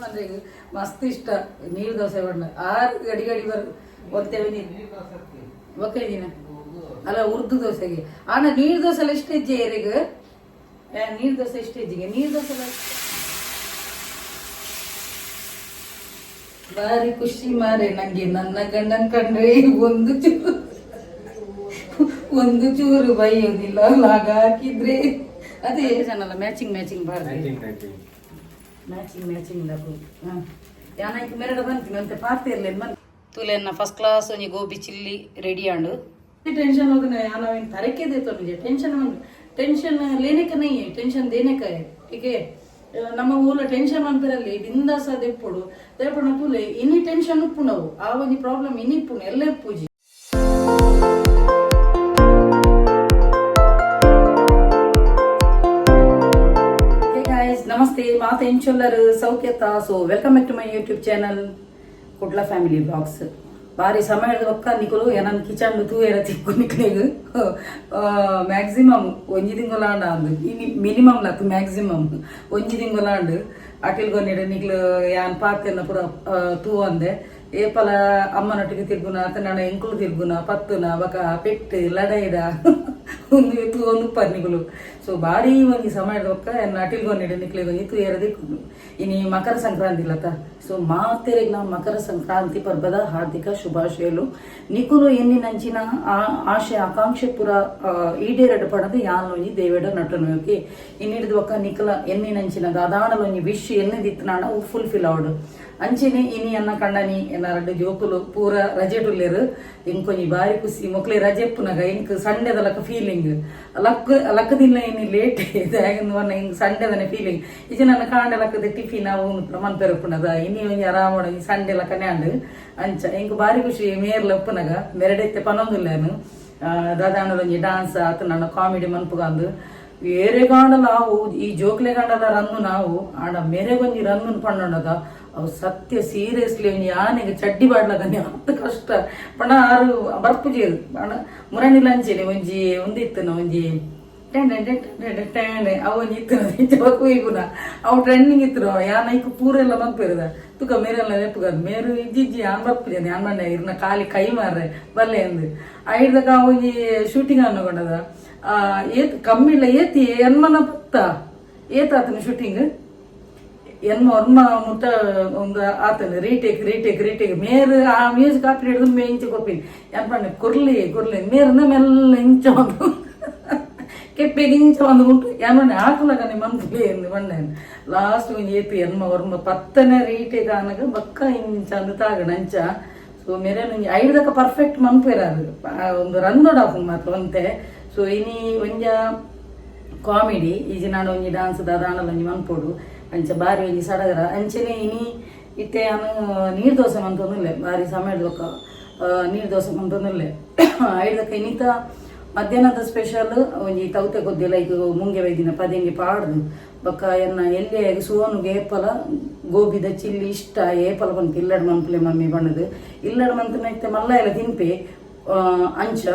ಯಜಮಾನ್ರಿಗೆ ಮಸ್ತ್ ಇಷ್ಟ ನೀರು ದೋಸೆ ಬಣ್ಣ. ಆರು ಗಡಿ ಗಡಿ ಬರ್ ಒತ್ತೇವೆ ನೀರು ಒಕ್ಕ ದಿನ ಅಲ್ಲ ಉರ್ದು ದೋಸೆಗೆ. ಆನ ನೀರು ದೋಸೆ ಎಲ್ಲ ಇಷ್ಟ ಇಜ್ಜೆ ಏರಿಗ? ನೀರು ದೋಸೆ ಇಷ್ಟ ಇಜ್ಜಿಗೆ, ನೀರು ದೋಸೆ ಎಲ್ಲ ಇಷ್ಟ. ಬಾರಿ ಖುಷಿ ಮಾರೆ ನಂಗೆ ನನ್ನ ಗಂಡನ್ ಕಂಡ್ರೆ. ಒಂದು ಚೂರು ಒಂದು ಚೂರು ಬೈಯೋದಿಲ್ಲ ಲಾಗ ಹಾಕಿದ್ರೆ. ಅದೇ ಜನಲ್ಲ ಮ್ಯಾಚಿಂಗ್ ಮ್ಯಾಚಿಂಗ್ ಬಾರ್ದು. Matching matching. Matching matching ದಾಕು. ಹಾಂ, ಯಾನಾಯ್ತು ಮೆರಡ ಬಂತೀನಿ ಅಂತ ಪಾತೆ ಇರಲಿ ಮನ್ ತುಲೆನ್ನ. ಫಸ್ಟ್ ಕ್ಲಾಸ್ ಒಂಜಿ ಗೋಬಿ ಚಿಲ್ಲಿ ರೆಡಿ ಆಂಡು. टेंशन हो गया याना तरके दे तो मुझे टेंशन। टेंशन लेने का नहीं है, टेंशन देने का है, ठीक है? ನಮ್ಮ ಊಲ ಟೆನ್ಷನ್ ಮನ್ಪೆರಲ್ಲಿ ಬಿಂದಾಸ ದೆಪ್ಪುಡು ದೇಪುಣ ತೂಲೆ. ಇನಿ ಟೆನ್ಷನ್ ಉಪ್ಪುನವು, ಆ ಒಂಜಿ ಪ್ರಾಬ್ಲಮ್ ಇನಿ ಇಪ್ಪುನು ಎಲ್ಲ ಪೂಜಿ. Hey guys, namaste. ಮಾತ ಎಂಚೊಲ್ಲರು ಸೌಖ್ಯತ? So welcome back to my YouTube channel Kudla family blogs. ಬಾರಿ ಸಮಯದ ಒಕ್ಕ ನಿಕುಲು ಏನನ್ ಕಿಚನ್ ತೂಯರ ತಿಕ್ಕು ನಿಕ್ಲೆಗ್. ಮ್ಯಾಕ್ಸಿಮಮ್ ಒಂಜಿ ತಿಂಗೊಲಾಂಡ ಅಂದು, ಮಿನಿಮಮ್ ಲತ್ ಮ್ಯಾಕ್ಸಿಮಮ್ ಒಂಜಿ ತಿಂಗೊಲಾಂಡ್ ಅಟಿಲ್ ಗೊನ್ನಿಡು ನಿಕ್ಲು ಯಾನ್ ಪಾತೆರ್ನ ಪೂರ ತೂ ಅಂದೆ. ಏಪಲ ಅಮ್ಮನೊಟ್ಟಿಗೆ ತಿರ್ಗುನ ಅತನ ಎಂಕುಲು ತಿರ್ಗುನ ಪತ್ತುನ ಬಕ ಪೆಟ್ಟು ಲಡೈದ ಒಂದು ತೂ ಒಂದು ಉಪ್ಪರ್ ನಿಕುಲು. ಸೊ ಬಾರಿ ಒಂಜಿ ಸಮಯದ ಒಕ್ಕ ಎನ್ನ ಅಟಿಲ್ ಗೊನ್ನಿಡು ನಿಕ್ಲೆಗ್ ಒಂಜಿ ತೂಯರ ದಿಕ್ಕುಂಡು. ಇನಿ ಮಕರ ಸಂಕ್ರಾಂತಿ ಲತ. ಸೊ ಮಾತೆರೆಗ್ಲ ಮಕರ ಸಂಕ್ರಾಂತಿ ಪರ್ಬದ ಹಾರ್ದಿಕ ಶುಭಾಶಯಲು. ನಿಕುಲು ಎನ್ನಿನಂಚಿನ ಆ ಆಶೆ ಆಕಾಂಕ್ಷೆ ಪೂರ ಈಡೇರಡು ಪಡದು ಯಾನ್ ಒಂಜಿ ದೇವೇಡ ನಟನು. ಓಕೆ, ಇನ್ನಿಡಿದ ಒಕ್ಕ ನಿಕಲ ಎನ್ನಿನಂಚಿನ ದಾದಾಣಲ ಒಂಜಿ ವಿಶ್ ಎನ್ನಿದಿತ್ತನಾಣ ಅವು ಫುಲ್ಫಿಲ್ ಆವಡು. ಅಂಚೆನೆ ಇನಿ ಅನ್ನ ಕಂಡನಿ ಎನ್ನ ರಡ್ಡು ಜೋಕುಲು ಪೂರ ರಜೆ ಟುಲ್ಲೆರು. ಇಂಕೊಂಜಿ ಬಾರಿ ಖುಷಿ. ಮೊಕ್ಲೆ ರಜೆ ಎಪ್ಪುನಗ ಇಂಕ್ ಸಂಡೆದ ಲಕ್ಕ ಫೀಲಿಂಗ್. ಲಕ್ ಲಕ್ಕದಿಲ್ಲ ಇನಿ ಲೇಟ್ ಇಂಕ್ ಸಂಡೆದನೆ ಫೀಲಿಂಗ್. ಇಜ ನನ್ನ ಕಾಂಡೆ ಲಕ್ಕದ ಟಿಫಿನ್ ಅವು ಮನ್ಪೆರಪ್ಪುನದ. ಇನಿ ಒಂಜಿ ಆರಾಮ ಸಂಡೆ ಲಕ್ಕನೆ ಅಂಡ್. ಅಂಚ ಇಂಕ್ ಬಾರಿ ಖುಷಿ. ಮೇರ್ಲ ಉಪ್ಪುನಗ ಮೆರಡೆತ್ತೆ ಪನೊಂದುಲ್ಲೇನು ದಾದಾಣಲೊಂಜಿ ಡಾನ್ಸ್ ಆತ ನನ್ನ ಕಾಮಿಡಿ ಮನ್ಪುಗಂದು. ಬೇರೆ ಕಾಂಡಲ ಅವು ಈ ಜೋಕ್ಲೆ ಕಾಂಡಲ ರನ್ನು ನಾವು ಆಂಡ ಮೇರೆಗೊಂಜಿ ರನ್ನು ಪಣ್ಣದ ಅವು ಸತ್ಯ. ಸೀರಿಯಸ್ಲಿ ಒಂಜಿ ಆನೆಗೆ ಚಡ್ಡಿ ಬಾಡ್ಲಗನೆ ಅತ್ ಕಷ್ಟ ಪಂಡ ಆರು ಬರ್ಪುಜೇರು. ಪಂಡ ಮುರಣಿಲ ಅಂಚೆನೆ ಒಂಜಿ ಒಂದಿತ್ತನ ಒಂಜಿ ten ten ten ten ten ಅವು ಒಂಜಿ ಇತ್ತು ಕುಯ್ಗುನ. ಅವು ಟ್ರೆಂಡಿಂಗ್ ಇತ್ತು. ಯಾನ್ ಐಕ್ ಪೂರೆಲ್ಲ ಮನ್ಪೆರದ ತುಕ ಮೇರೆಲ್ಲ ನೆಪ್ಪುಗ ಮೇರು ಇಜ್ಜಿಜ್ಜಿ ಯಾನ್ ಬರ್ಪುಜೆ. ಯಾನ್ ಮಂಡೆ ಇರ್ನ ಖಾಲಿ ಕೈ ಮಾರ್ರೆ ಬಲ್ಲೆ ಅಂದು. ಐಡ್ದಕ ಒಂಜಿ ಶೂಟಿಂಗ್ ಅನ್ನಕೊಂಡದ ಏತ್ ಕಮ್ಮಿಲ್ಲ ಏತಿ ಎನ್ಮನ ಪತ್ತ ಏತಾತನ ಶೂಟಿಂಗ್ ಎನ್ಮ ಒರ್ಮ ಮುಟ್ಟ ಒಂದು ಆತನ ರೀಟೇಕ್ ರೀಟೇಕ್ ರೀಟೇಕ್. ಮೇರು ಆ ಮ್ಯೂಸಿಕ್ ಹಾಕಿ ಹಿಡಿದು ಮೇ ಇಂಚ ಕೊರ್ಪಿನಿ. ಏನ್ ಪಂಡೆ ಕೊರ್ಲಿ ಕೊರ್ಲಿ ಮೇರನ್ನ ಮೆಲ್ಲ ಇಂಚ ಒಂದು ಕೆಪ್ಪೆಗೆ ಇಂಚ ಒಂದು ಉಂಟು. ಏನ್ ಪಂಡೆ ಹಾಕಲಗನೆ ಮನ್ಪುಲೆ ಎಂದು ಪಂಡೆ. ಲಾಸ್ಟ್ ಒಂಜಿ ಏತು ಎನ್ಮ ಒರ್ಮ ಪತ್ತನೆ ರೀಟೇಕ್ ಆನಗ ಬಕ್ಕ ಇಂಚ ಅಂದು ತಾಗಣ ಅಂಚ. ಸೊ ಮೇರೆ ಒಂಜಿ ಐಡ್ದಕ ಪರ್ಫೆಕ್ಟ್ ಮನ್ಪೇರಾರು ಒಂದು ರಂದೊಡ ಮಾತ್ರ ಒಂತೆ. ಸೊ ಇನಿ ಒಂಜ ಕಾಮಿಡಿ ಈಜಿ ನಾಡ ಒಂಜಿ ಡಾನ್ಸ್ ದಾದಾಣಲ ಒಂಜಿ ಮನ್ಪೊಡು. ಅಂಚ ಬಾರಿ ಒಂಜಿ ಸಡಗರ. ಅಂಚನೆ ಇನಿ ಇತ್ತೆ ಯಾನು ನೀರು ದೋಸೆ ಮಂತೊಂದುಲ್ಲೆ. ಬಾರಿ ಸಮಯದ ಬೊಕ್ಕ ನೀರು ದೋಸೆ ಮಂತೊಂದುಲ್ಲೆ. ಐಡ್ದಕ್ಕ ಇನ್ನಿತ ಮಧ್ಯಾಹ್ನದ ಸ್ಪೆಷಲ್ ಒಂಜಿ ತೌತೆ ಕೊದ್ದೆ ಲೈಕ್ ಮುಂಗೆ ಬೈದಿನ ಪದೆಂಗಿ ಪಾಡ್ದು. ಬೊಕ್ಕ ಎನ್ನ ಎಲ್ಲಿ ಸುವನುಗೆ ಏಪಲ ಗೋಬಿದ ಚಿಲ್ಲಿ ಇಷ್ಟ. ಏಪಲ ಪನ್ಪಿ ಇಲ್ಲಡ್ ಮನ್ಪುಲೆ ಮಮ್ಮಿ ಬಣ್ಣದು. ಇಲ್ಲಡ್ ಮಂತನ ಇತ್ತೆ ಮಲ್ಲ ಎಲ್ಲ ತಿನ್ಪೆ ಅಂಚ.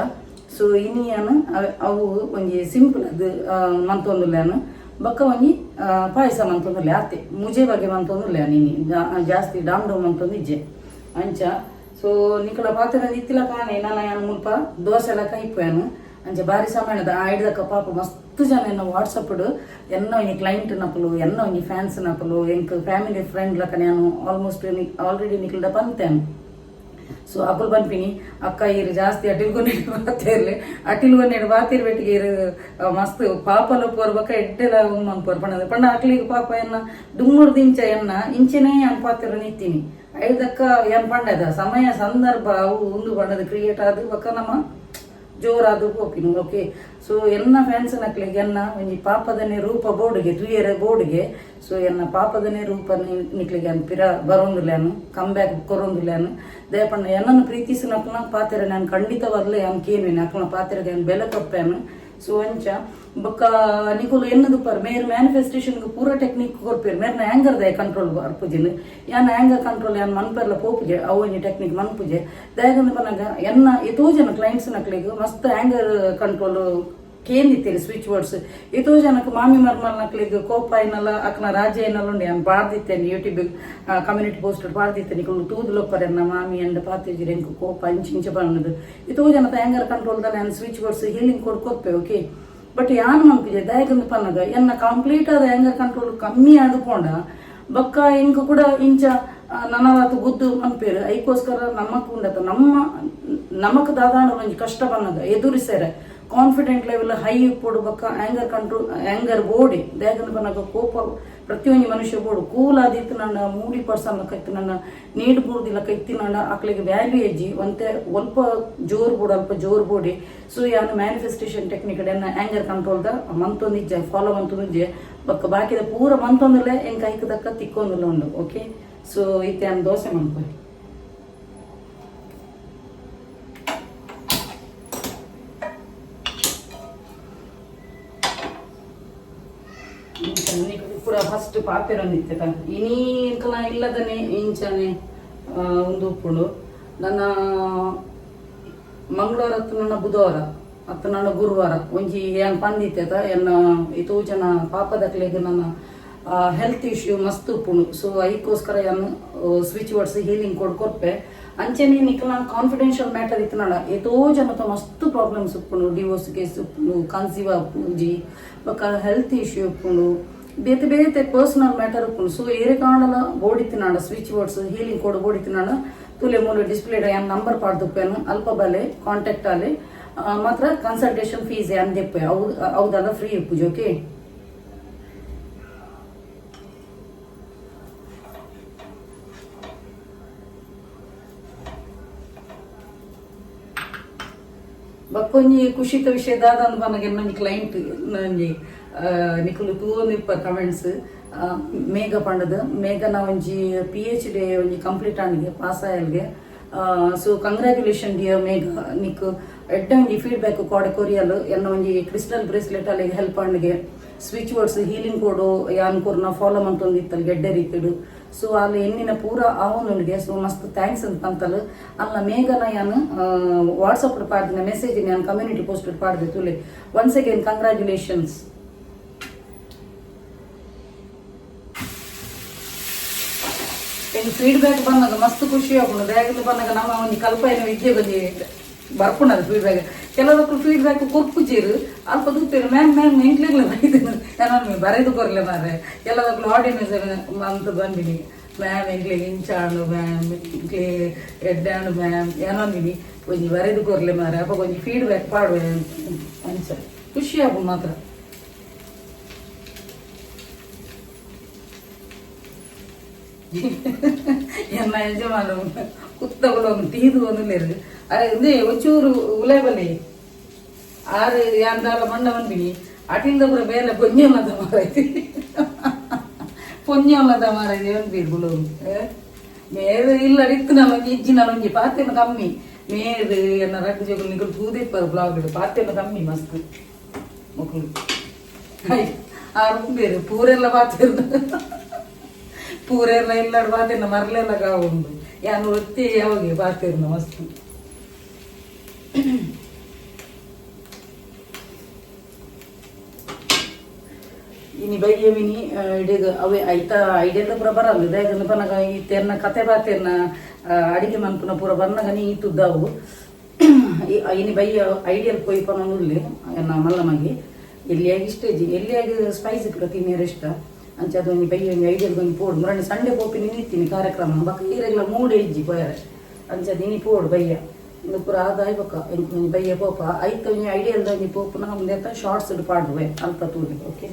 ಸೊ ಇನಿ ಯಾನ್ ಅವು ಒಂಜಿ ಸಿಂಪಲ್ ಅದು ಮಂತೊಂದುಲ್ಲೇನು. ಬೊಕ್ಕ ಒಂಜಿ ಪಾಯಸ ಮಂತೊಂದುಲ್ಲೆ ಆತೆ. ಮುಜೆ ಬಗ್ಗೆ ಮಂತೊಂದುಲ್ಲೆ ಇನಿ, ಜಾಸ್ತಿ ಡಾಮ್ ಡೋಮ್ ಮಂತೊಂದು ಇಜ್ಜೆ ಅಂಚ. ಸೊ ನಿಕಲ ಪಾತ್ರ ಇತ್ತಿಲ ಕಾಣೆ ನಾನು ಯಾನ್ ಮುಲ್ಪ ದೋಸೆ ಎಲ್ಲ ಕೈಪುಯಾನು. ಅಂಚ ಬಾರಿ ಸಮಯದ ಐಡ್ದಕ್ಕ ಪಾಪ ಮಸ್ತ್ ಜನ ಎನ್ನ ವಾಟ್ಸಪ್ ಎನ್ನ ಒಂಜಿ ಕ್ಲೈಂಟ್ ನಕುಲು, ಎನ್ನ ಒಂಜಿ ಫ್ಯಾನ್ಸ್ ನಕುಲು, ಎಂಕ್ ಫ್ಯಾಮಿಲಿ ಫ್ರೆಂಡ್ ಲಕ್ಕ ನಾನು ಆಲ್ಮೋಸ್ಟ್ ಆಲ್ರೆಡಿ ನಿಕ್ಲದ ಪಂತೇನು. ಸೊ ಅಕುಲು ಪನ್ಪಿನಿ, ಅಕ್ಕ ಇರು ಜಾಸ್ತಿ ಅಟಿಲ್ಗೊನ್ನೆಡು ಬಾತಿರ್ಲಿ, ಅಟಿಲ್ಗೊನ್ನೆಡು ಬಾತಿರ್ ಬೆಟ್ಟಿಗೆ ಇರು ಮಸ್ತ್ ಪಾಪಲ ಪೋರ್ಬಕ ಎಡ್ಡೆಲ ಉಮ್ಮನ್ ಪೋರ್ ಪಂಡ ಪಂಡ. ಅಕ್ಲಿಗೆ ಪಾಪ ಎನ್ನ ಡುಮ್ಮುರ್ದು ಇಂಚ ಎನ್ನ ಇಂಚೆನೇ ಯಾನ್ ಪಾತಿರ ನಿತ್ತೀನಿ. ಐದಕ್ಕ ಏನ್ ಪಂಡದ ಸಮಯ ಸಂದರ್ಭ ಅವು ಉಂದು ಪಂಡದ ಕ್ರಿಯೇಟ್ ಆದ್ ಬೊಕ್ಕ ನಮ್ಮ ಜೋರಾದ ಪೋಪಿನ. ಓಕೆ, ಸೊ ಎನ್ನ ಫ್ಯಾನ್ಸ್ ನಕ್ಲಿಗೆ ಎನ್ನ ಒಂಜಿ ಪಾಪದನೆ ರೂಪ ಬೋರ್ಡ್ಗೆ ತುಯರೆ ಬೋರ್ಡ್ಗೆ. ಸೊ ಎನ್ನ ಪಾಪದನೆ ರೂಪ ನಿಕ್ಲಿಗೆ ಅನ್ ಪಿರ ಬರೋಂದುಲ್ಲಾನು, ಕಮ್ ಬ್ಯಾಕ್ ಕೊರೊಂದುಲ್ಲಾನು. ದಯಪಂಡ ಎನ್ನನ್ನು ಪ್ರೀತಿಸಿನಕ್ಲನ ಪಾತೆರ ನಾನು ಖಂಡಿತವಾಗ್ಲೂ ಯಾನ್ ಕೇನ್ವಿನಿ. ಅಕ್ಲನ ಪಾತೆರಗೆ ಯಾನ್ ಬೆಲೆ ಕೊರ್ಪೇನು. ಸೊ ಅಂಚ ಬೊಕ್ಕ ನಿಕುಲು ಎನ್ನದು ಪರ್ ಮೇರ್ ಮ್ಯಾನಿಫೆಸ್ಟೇಷನ್ ಪೂರ ಟೆಕ್ನಿಕ್ ಕೊರ್ಪೇರು. ಮೇರ್ನ ಆಂಗರ್ ದಯ ಕಂಟ್ರೋಲ್ ಬರ್ಪುಜಿನ್. ಯಾನ್ ಆಂಗರ್ ಕಂಟ್ರೋಲ್ ಯಾನ್ ಮನ್ಪೆರ್ಲ ಪೋಪುಜೆ. ಅವು ಒಂಜಿ ಟೆಕ್ನಿಕ್ ಮನ್ಪುಜೆ. ದಯಗಂದು ಪನ್ನಗ ಎನ್ನ ಏತೋ ಜನ ಕ್ಲೈಂಟ್ಸ್ ನಕ್ಲೆಗ್ ಮಸ್ತ್ ಆಂಗರ್ ಕಂಟ್ರೋಲ್. ಕೇಂದಿತ್ತೇರಿ ಸ್ವಿಚ್ ವರ್ಡ್ಸ್ ಏತೋ ಜನಕ್ಕೆ ಮಾಮಿ ಮರ್ಮಲ್ನಕ್ಲಿಗ್ ಕೋಪ ಐನಲ್ಲ ಅಕ್ನ ರಾಜ್ಯ ಐನಲ್ಲ ಉಂಡು ಯಾನ್ ಪಾಡ್ದಿತ್ತೇನೆ ಯೂಟ್ಯೂಬ್ ಕಮ್ಯುನಿಟಿ ಪೋಸ್ಟ್ ಪಾಡ್ದಿತ್ತೇನೆ ನಿಕುಲು ತೂದುಲೊಪ್ಪರೆ ಎನ್ನ ಮಾಮಿ ಅಂಡ್ ಪಾತೆಜಿರ್ ಎಂಕ್ ಕೋಪ ಇಂಚ ಇಂಚ ಪನ್ನದು ಏತೋ ಜನತ ಆಂಗರ್ ಕಂಟ್ರೋಲ್ ದಲ್ಲ ಯಾನ್ ಸ್ವಿಚ್ ವರ್ಡ್ಸ್ ಹೀಲಿಂಗ್ ಕೊಡ್ ಕೊರ್ಪೆ ಓಕೆ ಬಟ್ ಯಾನ್ ಮನ್ಪುಜೆ ದಾಯೆಗಂದ್ ಪನ್ನಗ ಎನ್ನ ಕಂಪ್ಲೀಟ್ ಆದ ಆಂಗರ್ ಕಂಟ್ರೋಲ್ ಕಮ್ಮಿ ಆದ್ ಪೋಂಡ ಬೊಕ್ಕ ಎಂಕ್ ಕೂಡ ಇಂಚ ನನಲಾತ್ ಗುದ್ದು ಮನ್ಪೇರು ಐಕೋಸ್ಕರ ನಮಕ್ ಉಂಡತ ನಮ್ಮ ನಮಕ್ ದಾದಾಂಡ ಒಂಜಿ ಕಷ್ಟ ಬನ್ನಗ ಎದುರಿಸೆರೆ ಕಾನ್ಫಿಡೆಂಟ್ ಲೆವೆಲ್ ಹೈ ಇಪ್ಪೊಡು ಬೊಕ್ಕ ಆಂಗರ್ ಕಂಟ್ರೋಲ್ ಆಂಗರ್ ಬೋಡಿ ದಾಯೆಗಂದ್ ಪನ್ನಗ ಕೋಪ ಪ್ರತಿಯೊಂಜಿ ಮನುಷ್ಯ ಬೋಡು ಕೂಲ್ ಆದಿತ್ತು ನನ್ನ ಮೂಡಿ ಪರ್ಸನ್ ಲಕ ಇತ್ತು ನನ್ನ ನೀಡ್ ಬೂರ್ದಿಲಕ ಇತ್ತಿನಂಡ ಅಕ್ಲೆಗ್ ವ್ಯಾಲ್ಯೂ ಎಜ್ಜಿ ಒಂತೆ ಒಲ್ಪ ಜೋರು ಬೋಡು ಅಲ್ಪ ಜೋರು ಬೋಡಿ. ಸೊ ಯಾನ್ ಮ್ಯಾನಿಫೆಸ್ಟೇಷನ್ ಟೆಕ್ನಿಕ್ ಎನ್ನ ಆಂಗರ್ ಕಂಟ್ರೋಲ್ ದ ಮಂತೊಂದಿಜ್ಜೆ ಫಾಲೋ ಮಂತೊಂದಿಜ್ಜೆ ಬೊಕ್ಕ ಬಾಕಿದ ಪೂರ ಮಂತೊಂದುಲ್ಲೆ ಎಂಕ್ ಐಕ್ ದಕ್ಕ ತಿಕ್ಕೊಂದುಲ್ಲ ಉಂಡು ಓಕೆ. ಸೊ ಇತ್ತೆ ಯಾನ್ ದೋಸೆ ಮನ್ಪುವೆ. ಪೂರ ಫಸ್ಟ್ ಪಾತೆರೊಂದಿತ್ತೆ ಇನಿ ಎಂಕಲ ಇಲ್ಲದನೆ ಇಂಚನೆ ಉಂದು ಉಪ್ಪುಂಡು. ನನ್ನ ಮಂಗಳವಾರ ಅತ್ತು ನನ್ನ ಬುಧವಾರ ಅತ್ತು ನನ್ನ ಗುರುವಾರ ಒಂಜಿ ಯಾನ್ ಪಂದಿತ್ತೆ ಎನ್ನ ಏತೋ ಜನ ಪಾಪದಕ್ಲೆಗ್ ನನ್ನ ಹೆಲ್ತ್ ಇಶ್ಯೂ ಮಸ್ತ್ ಉಪ್ಪುಂಡು. ಸೊ ಐಕೋಸ್ಕರ ಯಾನ್ ಸ್ವಿಚ್ ವರ್ಡ್ಸ್ ಹೀಲಿಂಗ್ ಕೊಡ್ ಕೊರ್ಪೆ. ಅಂಚನೆ ನಿಕಲ್ನ ಕಾನ್ಫಿಡೆನ್ಷಿಯಲ್ ಮ್ಯಾಟರ್ ಇತ್ತನಡ ಏತೋ ಜನತ ಮಸ್ತ್ ಪ್ರಾಬ್ಲಮ್ಸ್ ಉಪ್ಪುಂಡು, ಡಿವೋರ್ಸ್ ಕೇಸ್ ಉಪ್ಪುಂಡು, ಕನ್ಸೀವ್ ಆಪುಜಿ, ಬೊಕ್ಕ ಹೆಲ್ತ್ ಇಶ್ಯೂ ಉಪ್ಪುಂಡು, ಬೇತೆ ಬೇತೆ ಪರ್ಸನಲ್ ಮ್ಯಾಟರ್ ಉಪ್ಪುಂಡು. ಸೊ ಏರೆ ಕಾಂಡಲ ಬೋಡಿತ್ತಿನಾಂಡ ಸ್ವಿಚ್ ವರ್ಡ್ಸ್ ಹೀಲಿಂಗ್ ಕೋಡ್ ಬೋಡಿತ್ತಿನಾಂಡ ತುಲೆ ಮೂಲ ಡಿಸ್ಪ್ಲೇ ಯಾನ್ ನಂಬರ್ ಪಾಡ್ದುಪ್ಪೇನು ಅಲ್ಪ ಬಲೆ ಕಾಂಟ್ಯಾಕ್ಟ್ ಆಲೆ. ಮಾತ್ರ ಕನ್ಸಲ್ಟೇಷನ್ ಫೀಸ್ ಯಾನ್ ದೆಪ್ಪೆ ಅವು ಅವುದಲ್ಲ ಫ್ರೀ ಉಪ್ಪುಜಿ ಓಕೆ. ಬಕ್ಕೊಂಜಿ ಖುಷಿತ ವಿಷಯ ದಾದ ಪನ್ನಗ ಒಂಜಿ ಕ್ಲೈಂಟ್ ಒಂಜಿ ನಿಕುಲು ತೂವೊಂದಿಪ್ಪ ಕಮೆಂಟ್ಸ್ ಮೇಘ ಪಂಡದು ಮೇಘನ ಒಂಜಿ PhD ಒಂಜಿ ಕಂಪ್ಲೀಟ್ ಆಂಡ್ಗೆ ಪಾಸ್ ಆಯಲ್ಗೆ. ಸೊ ಕಂಗ್ರ್ಯಾಚುಲೇಷನ್ ಡಿಯರ್ ಮೇಘ, ನಿಕ್ ಎಡ್ಡೆ ಒಂಜಿ ಫೀಡ್ಬ್ಯಾಕ್ ಕೋಡೆ ಕೊರಿಯಲ್ ಎನ್ನ ಒಂಜಿ ಕ್ರಿಸ್ಟಲ್ ಬ್ರೇಸ್ಲೆಟ್ ಅಲ್ಲಿಗೆ ಹೆಲ್ಪ್ ಆಂಡ್ಗೆ ಸ್ವಿಚ್ ವರ್ಡ್ಸ್ ಹೀಲಿಂಗ್ ಕೋಡು ಯಾನ್ ಕೊರ್ನ ಫಾಲೋ ಮಂತೊಂದಿತ್ತಲ್ ಗೆಡ್ಡೆ ರೀತಿಡು. ಸೊ ಅಲ್ಲಿ ಎನ್ನಿನ ಪೂರ ಆವೊಂದುಂಡುಗೆ. ಸೊ ಮಸ್ತ್ thanks ಅಂತ ಪಂತಲ್ ಅಲ್ಲ ಮೇಘನ ಯಾನ್ ವಾಟ್ಸಪ್ ಪಾಡ್ದಿನ ಮೆಸೇಜ್ ಯಾನ್ community post ಪಾಡ್ದೆ ತುಲೆ. Once again congratulations. ಎಂಕ್ ಫೀಡ್ಬ್ಯಾಕ್ ಬಂದಾಗ ಮಸ್ತ್ ಖುಷಿ ಆಪುಂಡು. ದಾಯೆಗ್ ಪನ್ನಗ ನಮ್ಮ ಒಂಜಿ ಕಲ್ಪನೆ ವಿದ್ಯೆ ಒಂಜಿ ಬರ್ಪುಂಡು ಫೀಡ್ಬ್ಯಾಕ್. ಕೆಲವೊಕ್ಕಲು ಫೀಡ್ಬ್ಯಾಕ್ ಕೊರ್ಪುಜೆರ್ ಅಲ್ಪ ತೂಪೆರ್ ಮ್ಯಾಮ್ ಮ್ಯಾಮ್ ಎಂಕ್ಲೆಗ್ಲ ಬೈದೆರ್ ಯಾನ್ ಬರೆದು ಕೊರ್ಲೆ ಮಾರ್ರೆ. ಕೆಲವೊಕ್ಕಲು ಆಡಿಯನ್ಸ್ ಮಂತ್ ಬಂದಿನಿ ಮ್ಯಾಮ್ ಎಂಕ್ಲೆಗ್ ಇಂಚ ಆಂಡ್ ಮ್ಯಾಮ್ ಎಂಕ್ಲೆ ಎಡ್ಡೆ ಆಂಡ್ ಮ್ಯಾಮ್ ಯಾನ್ ಒಂಜಿ ಬರೆದು ಕೊರ್ಲೆ ಮಾರ್ರೆ ಅಪಗ ಒಂಜಿ ಫೀಡ್ಬ್ಯಾಕ್ ಪಾಡುವೆ ಅಂಚ ಖುಷಿ ಆಪುಂಡು ಮಾತ್ರ. ಎನ್ನ ಯಜಮಾನ ಕುತ್ತಗಳು ತೀದು ಒಂದುಲ್ಲೆರ್ ಅರೆ ಇಂದೇ ಒಂಚೂರು ಉಲೇಬಲಿ ಆರು ಯಾನ್ ದಾಲ ಮಂಡ ಮನ್ಪಿನಿ ಅಟಿಲ್ದ ಪೂರ ಬೇಲೆ ಪೊಂಜೊಲ್ಲದ ಮಾರೈತಿ ಪೊಂಜೊಲ್ಲದ ಮಾರೈತಿ ಪನ್ಪೀರ್ ಬುಲೋರು ಮೇರ್ ಇಲ್ಲ ಇತ್ತಿನಲ್ಲ ಒಂಜಿ ಇಜ್ಜಿನಲ್ಲ ಒಂಜಿ ಪಾತೆರ್ನ ಕಮ್ಮಿ ಮೇರ್ ಎನ್ನ ರಡ್ಡ್ ಜೋಕುಲು ನಿಕುಲು ತೂದಿಪ್ಪರ್ ಬ್ಲಾಗ್ ಪಾತೆರ್ನ ಕಮ್ಮಿ ಮಸ್ತ್ ಮೊಕುಲು ಆರ್ ಉಂಬೇರು ಪೂರೆಲ್ಲ ಪಾತೆರ್ನ ಪೂರೆಲ್ಲ ಇಲ್ಲಡ್ ಪಾತೆರ್ನ ಮರ್ಲೆಲ್ಲ ಕಾವುಂಡು ಯಾನ್ ಒತ್ತಿ ಯಾವಾಗ ಪಾತೆರ್ನ ಮಸ್ತ್. ಇನಿ ಬಯ್ಯ ಮಿನಿ ಇಡೀಗ ಅವೆ ಐತ ಐಡಿಯಲ್ಲ ಪೂರ ಬರಲ್ಲ ದಾಯೆಗಂದ್ ಪನ್ನಗ ಈ ತೆರ್ನ ಕತೆ ಬಾತೆರ್ನ ಅಡಿಗೆ ಮನ್ಪುನ ಪೂರ ಬನ್ನಗ ನೀ ತುದ್ದಾವು ಇನಿ ಬಯ್ಯ ಐಡಿಯಲ್ ಪೋಯಿ ಪನೊಂದುಲ್ಲೆ ಎನ್ನ ಮಲ್ಲ ಮಗೆ ಎಲ್ಲಿಯಾಗಿ ಇಷ್ಟ ಇಜ್ಜಿ ಎಲ್ಲಿಯಾಗಿ ಸ್ಪೈಸಿ ಪೂರ ತಿನ್ಯರೆ ಇಷ್ಟ ಅಂಚ ಅದು ಒಂಜಿ ಬಯ್ಯ ಒಂಜಿ ಐಡಿಯಲ್ ಒಂಜಿ ಪೋಡು ಮುರಣಿ ಸಂಡೆ ಪೋಪಿನಿ ನಿಂತೀನಿ ಕಾರ್ಯಕ್ರಮ ಬೊಕ್ಕ ಈರೆಗ್ಲ ಮೂಡೆ ಇಜ್ಜಿ ಪೋಯರೆ ಅಂಚ ಇನಿ ಪೋಡು ಬಯ್ಯ ಇಂದು ಪೂರ ಆದಾಯ್ ಬೊಕ್ಕ ಎಂಕ್ ಒಂಜಿ ಬಯ್ಯ ಪೋಪ ಐತ ಒಂಜಿ ಐಡಿಯಲ್ದ ಒಂಜಿ ಪೋಪುನ ಉಂದೆತ ಶಾರ್ಟ್ಸ್ ಪಾಡುವೆ ಅಲ್ಪ ತೂಲೆ ಓಕೆ.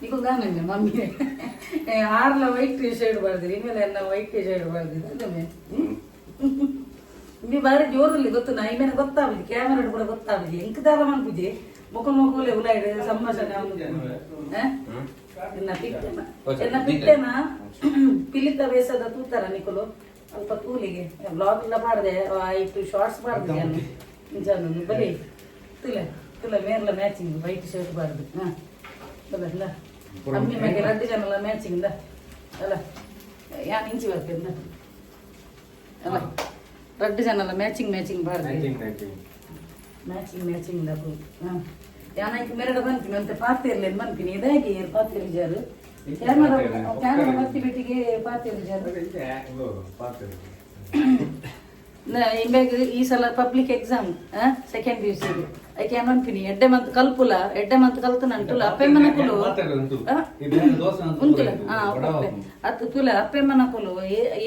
ನಿಕುಲು ದಾನೆ ಮಮ್ಮಿ ಆರ್ಲ ವೈಟ್ ಶೇಡ್ ಬರ್ದಿರಿ ಇನ್ಮೇಲೆ ಎಲ್ಲ ವೈಟ್ ಶೇಡ್ ಬರ್ದಿದೆ ಅದಮ್ಮೆ. ಇಂಬಿ ಬಾರಿ ಜೋರಲ್ಲಿ ಗೊತ್ತು ನಾ ಇಮೇನೆ ಗೊತ್ತಾಗುದು ಕ್ಯಾಮರಾ ಕೂಡ ಗೊತ್ತಾಗುದು ಎಂಕ್ ದಾಲ ಮನ್ಪುಜಿ ಮುಖ ಮುಖಲೆ ಉಲಾಯ್ಡ್ ಸಂಭಾಷಣೆ ಎನ್ನ ಪಿಟ್ಟೆನ ಎನ್ನ ಪಿಟ್ಟೆನ ಪಿಲಿತ ವೇಸದ ತೂತಾರ ನಿಕುಲು ಅಲ್ಪ ತೂಲಿಗೆ ಬ್ಲಾಗ್ ಎಲ್ಲ ಮಾಡಿದೆ ಆಯ್ತು ಶಾರ್ಟ್ಸ್ ಮಾಡಿದೆ ನಾನು ಬಲಿ ತುಲೆ ತುಲೆ ಮೇರ್ಲ ಮ್ಯಾಚಿಂಗ್ ವೈಟ್ ಶರ್ಟ್ ಬಾರ್ದು. ಹಾ ಬಲ್ಲ ಇಲ್ಲ ಅಮ್ಮಿ ಮಗೆ ರಡ್ಡು ಜನಲ ಮ್ಯಾಚಿಂಗ್ ಅಲ್ಲ ಯಾನ್ ಇಂಚಿ ಬರ್ತೇನೆ ಅಲ್ಲ ರಡ್ಡು ಜನಲ ಮ್ಯಾಚಿಂಗ್ ಮ್ಯಾಚಿಂಗ್ ಬಾರ್ದು. Matching matching. ಮ್ಯಾಚಿಂಗ್ ಮ್ಯಾಚಿಂಗ್ ದಕು. ಹಾಂ ಯಾನಾಯ್ತು ಮೆರಡ ಬಂತೀನಿ ಅಂತ ಪಾತಿರ್ಲೇನು ಬಂತೀನಿ ಇದಾಗಿ ಪಾತಿರ್ ಜಾರು ಕ್ಯಾಮರಾ ಕ್ಯಾಮರಾ ಬತ್ತಿ ಬೆಟ್ಟಿಗೆ ಪಾತಿರ್ ಜಾರು. ಇಂಬೆಗ್ ಈ ಸಲ public exam second P U ಸಿಗೆ ಐಕೆ ಏನ್ ಅನ್ಪಿನಿ ಎಡ್ಡೆ ಮಂತ್ ಕಲ್ಪುಲ ಎಡ್ಡೆ ಮಂತ್ ಕಲ್ತು ನಂಟುಲ ಅಪ್ಪೆಮ್ಮನಕುಲು ಉಂತುಲ ಅತ್ತು ತುಲ ಅಪ್ಪೆಮ್ಮನಕುಲು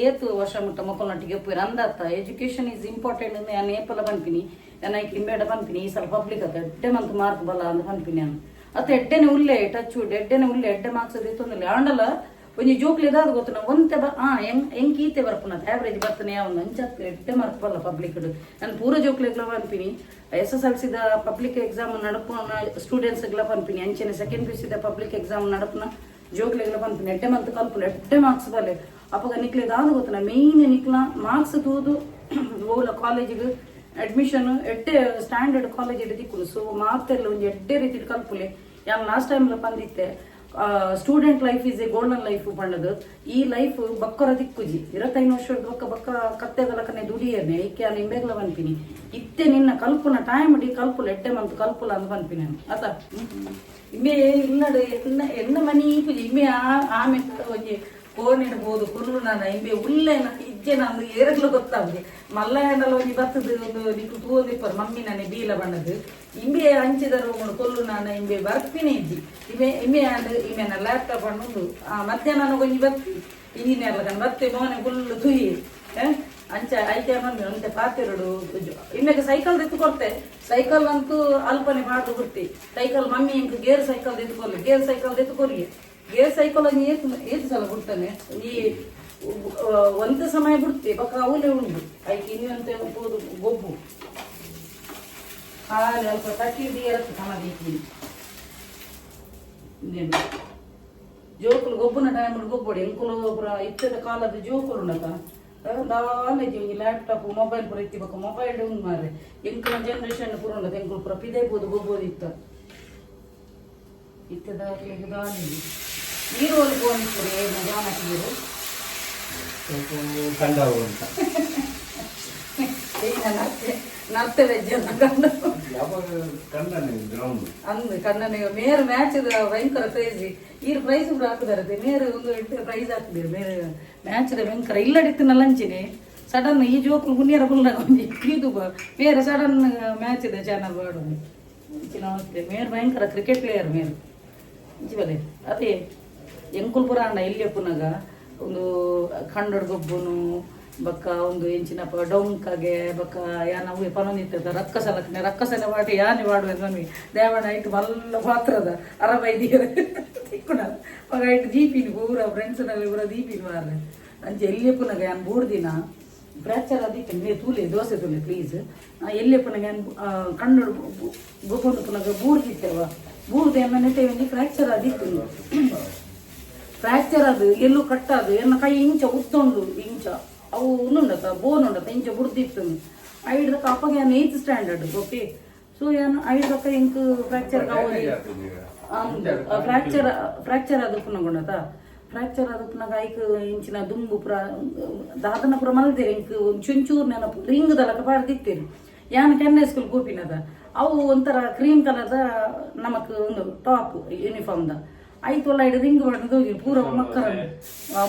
ಏತು ವರ್ಷ ಮುಟ್ಟ ಮಕ್ಕಳೊಟ್ಟಿಗೆ ಒಪ್ಪುರು ಅಂದತ್ತ ಎಜುಕೇಶನ್ is important ನಾನು ಏಪಲ ಪನ್ಪಿನಿ ನಾನು ಐಕೆ ಇಂಬೇಡ ಪನ್ಪಿನಿ. ಈ ಸಲ ಪಬ್ಲಿಕ್ ಅತ್ತ ಎಡ್ಡೆ ಮಂತ್ ಮಾರ್ಕ್ ಬಲ್ಲ ಅಂದ್ ಪನ್ಪಿನಿ ನಾನು. ಅತ್ತ ಎಡ್ಡೆನೆ ಉಲ್ಲೆ ಟಚ್ ವುಡ್ ಎಡ್ಡೆನೆ ಉಲ್ಲೆ ಎಡ್ಡೆ ಮಾರ್ಕ್ಸ್ ತೊಂದಿಲ್ಲ ಆಂಡಲ ಒಂಜಿ ಜೋಕ್ಲಿ ದಾದ ಗೊತ್ತು ನಾವು ಒಂತೆ ಬ ಆ ಹೆಂಗ್ ಹೆಂಗ್ ಈತೆ ಬರ್ಪುನ ಆವ್ರೇಜ್ ಬರ್ತನೆ ಒಂದು ಅಂಚತ್ತು ಎಡ್ಡೆ ಮಾರ್ಕ್ ಬಲ್ಲ ಪಬ್ಲಿಕ್. ನಾನು ಪೂರ ಜೋಕ್ಲೆಗ್ಲ ಪನ್ಪಿನಿ ಎಸ್ ಎಸ್ ಎಲ್ ಸಿದ ಪಬ್ಲಿಕ್ ಎಕ್ಸಾಮ್ ನಡಪುನ ಸ್ಟೂಡೆಂಟ್ಸ್ಗ್ಲ ಪನ್ಪಿನಿ ಅಂಚನೆ ಸೆಕೆಂಡ್ ಪಿ ಯು ಸಿದ ಪಬ್ಲಿಕ್ ಎಕ್ಸಾಮ್ ನಡಪುನ ಜೋಕ್ಲೆಗ್ಲ ಪನ್ಪಿನಿ ಎಡ್ಡೆ ಮಂತ್ ಕಲ್ಪುಲ ಎಡ್ಡೆ ಮಾರ್ಕ್ಸ್ ಬಲ್ಲೆ. ಅಪಗ ನಿಕ್ಲೆ ದಾದ ಗೊತ್ತನ ಮೇಯ್ನ್ ನಿಕ್ಲ ಮಾರ್ಕ್ಸ್ ತೂದು ಓಲ ಕಾಲೇಜಿಗೆ ಅಡ್ಮಿಷನ್ ಎಡ್ಡೆ ಸ್ಟ್ಯಾಂಡರ್ಡ್ ಕಾಲೇಜ್ ದಿಕ್ಕುಲು. ಸೊ ಮಾತೆಲ್ಲ ಒಂಜಿ ಎಡ್ಡೆ ರೀತಿ ಕಲ್ಪುಲೆ. ಯಾನ್ ಲಾಸ್ಟ್ ಟೈಮ್ ಪಂದಿತ್ತೆ student life is a golden life ಪಂಡದು. ಈ ಲೈಫ್ ಬಕ್ಕರ ದಿಕ್ಕುಜಿ 25 ವರ್ಷದ ಬೊಕ್ಕ ಬಕ್ಕ ಕತ್ತೆದ ಲಕ್ಕನೆ ದುಡಿಯರ್ನೆ ಐಕೆ ನಾನು ಇಂಬೆಗ್ಲ ಪನ್ಪಿನಿ ಇತ್ತೆ ನಿನ್ನ ಕಲ್ಪುನ ಟೈಮ್ ಡಿ ಕಲ್ಪುಲ ಎಡ್ಡೆ ಮಂತ್ ಕಲ್ಪುಲ ಅಂದ್ ಪನ್ಪಿನಿ ನಾನು ಅತ. ಇಂಬೆ ಇಲ್ಲಡು ಎನ್ನ ಎನ್ನ ಮನಿ ಪೂಜಿ ಇಂಬೆ ಆಮೆ ಒಂಜಿ ಕೋಣಿಡ್ ಪೋದು ಕುರ್ಲು ನಾನ ಇಂಬೆ ಉಲ್ಲೆನ ಇಜ್ಜೆ ನಂದು ಏರಗ್ಲು ಗೊತ್ತಾಗುದು ಮಲ್ಲ ಹ್ಯಾಂಡಲ್ ಒಂಜಿ ಬತ್ತದು ಒಂದು ನಿಕ್ಲು ತೂವೊಂದಿಪ್ಪರು ಮಮ್ಮಿ ನಾನೆ ಬೀಲ ಬಣ್ಣದು ಇಂಬೆ ಅಂಚಿದ ರೂಮುಡು ಕೊಲ್ಲು ನಾನ ಇಂಬೆ ಬರ್ಪಿನೇ ಇಜ್ಜಿ ಇಂಬೆ ಇಂಬೆ ಆಂಡ್ ಇಂಬೆನ ಲ್ಯಾಪ್ಟಾಪ್ ಉಂಡು ಆ ಮಧ್ಯಾಹ್ನ ಒಂಜಿ ಬತ್ತಿ ಇಂಜಿನಿಯರ್ ಲಕನ್ ಬತ್ತೆ ಮೋನೆ ಫುಲ್ ತುಯಿ ಅಂಚ ಐತೆ ಮಂದಿ ಅಂತೆ ಪಾತೆರಡು ಇಮ್ಮೆಗೆ ಸೈಕಲ್ ದೆತ್ತು ಕೊಡ್ತೆ ಸೈಕಲ್ ಅಂತೂ ಅಲ್ಪನೆ ಪಾಡ್ದು ಬಿಡ್ತಿ ಸೈಕಲ್ ಮಮ್ಮಿ ಇಂಕ್ ಗೇರ್ ಸೈಕಲ್ ದೆತ್ತುಕೊಲ್ಲಿ ಗೇರ್ ಸೈಕಲ್ ದೆತ್ತುಕೊರಿ ಗೇರ್ ಸೈಕಲ್ ಒಂಜಿ ಏತ್ ಏತ್ ಸಲ ಬಿಡ್ತಾನೆ ಈ ಒಂತೆ ಸಮಯ ಬಿಡ್ತಿ ಬೊಕ್ಕ ಅವಲೇ ಉಂಡು ಐಕ್ ಇನ್ನೊಂತೆ ಪೋದು ಗೊಬ್ಬು ಖಾಲಿ ಅಲ್ಪ ತಟ್ಟಿ ಎರತ್ತು ಸಮ ದೀತೀನಿ ಇನ್ನೇನು ಜೋಕುಲು ಗೊಬ್ಬುನ ಟೈಮ್ ಗೊಬ್ಬೊಡು ಎಂಕುಲು ಪುರ ಇತ್ತದ ಕಾಲದ ಜೋಕುಲು ಉಂಡತ ದಾಲ ಒಂಜಿ ಲ್ಯಾಪ್ಟಾಪ್ ಮೊಬೈಲ್ ಪೂರ ಇತ್ತಿ ಬೊಕ್ಕ ಮೊಬೈಲ್ ಉಂಡು ಮಾರ್ರೆ ಎಂಕುಲ ಜನರೇಷನ್ ಪೂರ ಉಂಡತ ಎಂಕುಲು ಪೂರ ಪಿದೈ ಪೋದು ಗೊಬ್ಬೋದಿತ್ತ ಇತ್ತದ ಅಕ್ಲೆಗ್ ದಾಲ ನೀರು ಒಲ್ ಫೋನ್ ಇಪ್ಪುರಿ ಜಾನಕಿಯರು. ಕಂಡವು ಅಂತ. ನರ್ತೆ ನರ್ತೆ ವೆಜ್ಜ ಕಂಡ. ಯಾವಾಗ ಕಂಡನೆ ಗ್ರೌಂಡ್. ಅಂದ್ ಕಣ್ಣನೆ ಮೇರ್ ಮ್ಯಾಚ್ ಭಯಂಕರ ಕ್ರೇಜಿ ಈರ್ ಪ್ರೈಸ್ ಕೂಡ ಹಾಕುದಾರೆ ಮೇರ್ ಒಂದು ಎಡ್ಡೆ ಪ್ರೈಸ್ ಹಾಕಿದಿರು ಮೇರ್ ಮ್ಯಾಚ್ ಭಯಂಕರ ಇಲ್ಲಡಿತ್ತು ಲಂಚಿನಿ ಸಡನ್ ಈ ಜೋಕುಲು ಗುನ್ನಿಯರ ಕುಲ್ನಾಗ ಒಂಜಿ ಇದು ಮೇರ್ ಸಡನ್ ಮ್ಯಾಚ್ ಇದೆ ಚಾನಲ್ ಬಾಡು ನಮಸ್ತೆ ಮೇರ್ ಭಯಂಕರ ಕ್ರಿಕೆಟ್ ಪ್ಲೇಯರ್ ಮೇರ್ ಇಂಚಿ ಬಲೆ ಅದೇ ಎಂಕುಲ್ ಪುರ ಅಂಡ ಎಲ್ಲಿ ಪುನಗ ಒಂದು ಕಂಡೊಡ್ ಗೊಬ್ಬುನು ಬಕ್ಕ ಒಂದು ಎಂಚಿನಪ್ಪ ಡೊಂಕಗೆ ಬಕ್ಕ ಯಾನ ಅವು ಪನೊಂದಿತ್ತದ ರಕ್ಕಸಲಕ್ಕನೆ ರಕ್ಕಸನೆ ವಾಟಿ ಯಾನೆ ವಾಡುವೆ ಮಮ್ಮಿ ದೇವಣ ಐಟ್ ಮಲ್ಲ ಪಾತ್ರದ ಅರಬೈದಿಯರ ತಿಕ್ಕುಣ ಮಗ ಐಟ್ ದೀಪಿನಿ ಪೂರ ಫ್ರೆಂಡ್ಸ್ನಲ್ಲಿ ಪೂರ ದೀಪಿನಿ ಮಾರ್ರೆ ಅಂಚೆ ಎಲ್ಲಿ ಪುನಗ ಯಾನ್ ಬೂಡ್ದಿನ ಫ್ರ್ಯಾಕ್ಚರ್ ಅದಕ್ಕೆ ಮೇ ತೂಲೆ ದೋಸೆ ತೂಲೆ ಪ್ಲೀಸ್ ಎಲ್ಲಿ ಪುನಗ ಯಾನ್ ಕಣ್ಣು ಗೊಬ್ಬನು ಪುನಗ ಬೂಡ್ದಿತ್ತಲ್ವ ಬೂಡ್ದೆ ಎನ್ನ ಒಂಜಿ ಫ್ರ್ಯಾಕ್ಚರ್ ಅದಿತ್ತು. ಫ್ರ್ಯಾಕ್ಚರ್ ಅದು ಎಲ್ಲೂ ಕಟ್ಟಾದು ಎನ್ನ ಕೈ ಇಂಚ ಉತ್ತೊಂಡು ಇಂಚ ಅವು ಉಂಡುಂಡತ ಬೋನ್ ಉಂಡತ ಇಂಚ ಬುಡ್ದಿತ್ತು ಐಡ್ದಕ್ಕ ಅಪ್ಪಗೆ ಯಾನ್ ಏಯ್ತ್ ಸ್ಟ್ಯಾಂಡರ್ಡ್ ಓಕೆ ಸೊ ಯಾನ್ ಐಡ್ದಕ್ಕ ಇಂಕ್ ಫ್ರ್ಯಾಕ್ಚರ್ ಫ್ರ್ಯಾಕ್ಚರ್ ಫ್ರ್ಯಾಕ್ಚರ್ ಅದು ಪುನಗುಂಡತ ಫ್ರ್ಯಾಕ್ಚರ್ ಅದು ಪುನಗ ಐಕ್ ಇಂಚಿನ ದುಂಬು ಪುರ ದಾದನ ಪುರ ಮಲ್ದೇರಿ ಇಂಕ್ ಚುಂಚೂರು ನೆನಪು ರಿಂಗ್ ದಲಕ ಪಾಡ್ದಿತ್ತೇರಿ ಯಾನ್ ಕೆನ್ನೆ ಸ್ಕೂಲ್ ಗೋಪಿನದ ಅವು ಒಂಥರ ಕ್ರೀಮ್ ಕಲರ್ದ ನಮಕ್ ಒಂದು ಟಾಪ್ ಯೂನಿಫಾರ್ಮ್ದ ಐತು ಒಲ್ಲ ಇಡು ರಿಂಗ್ ಹೊಡೆದು ಹೋಗಿ ಪೂರ ಮಕ್ಕಳ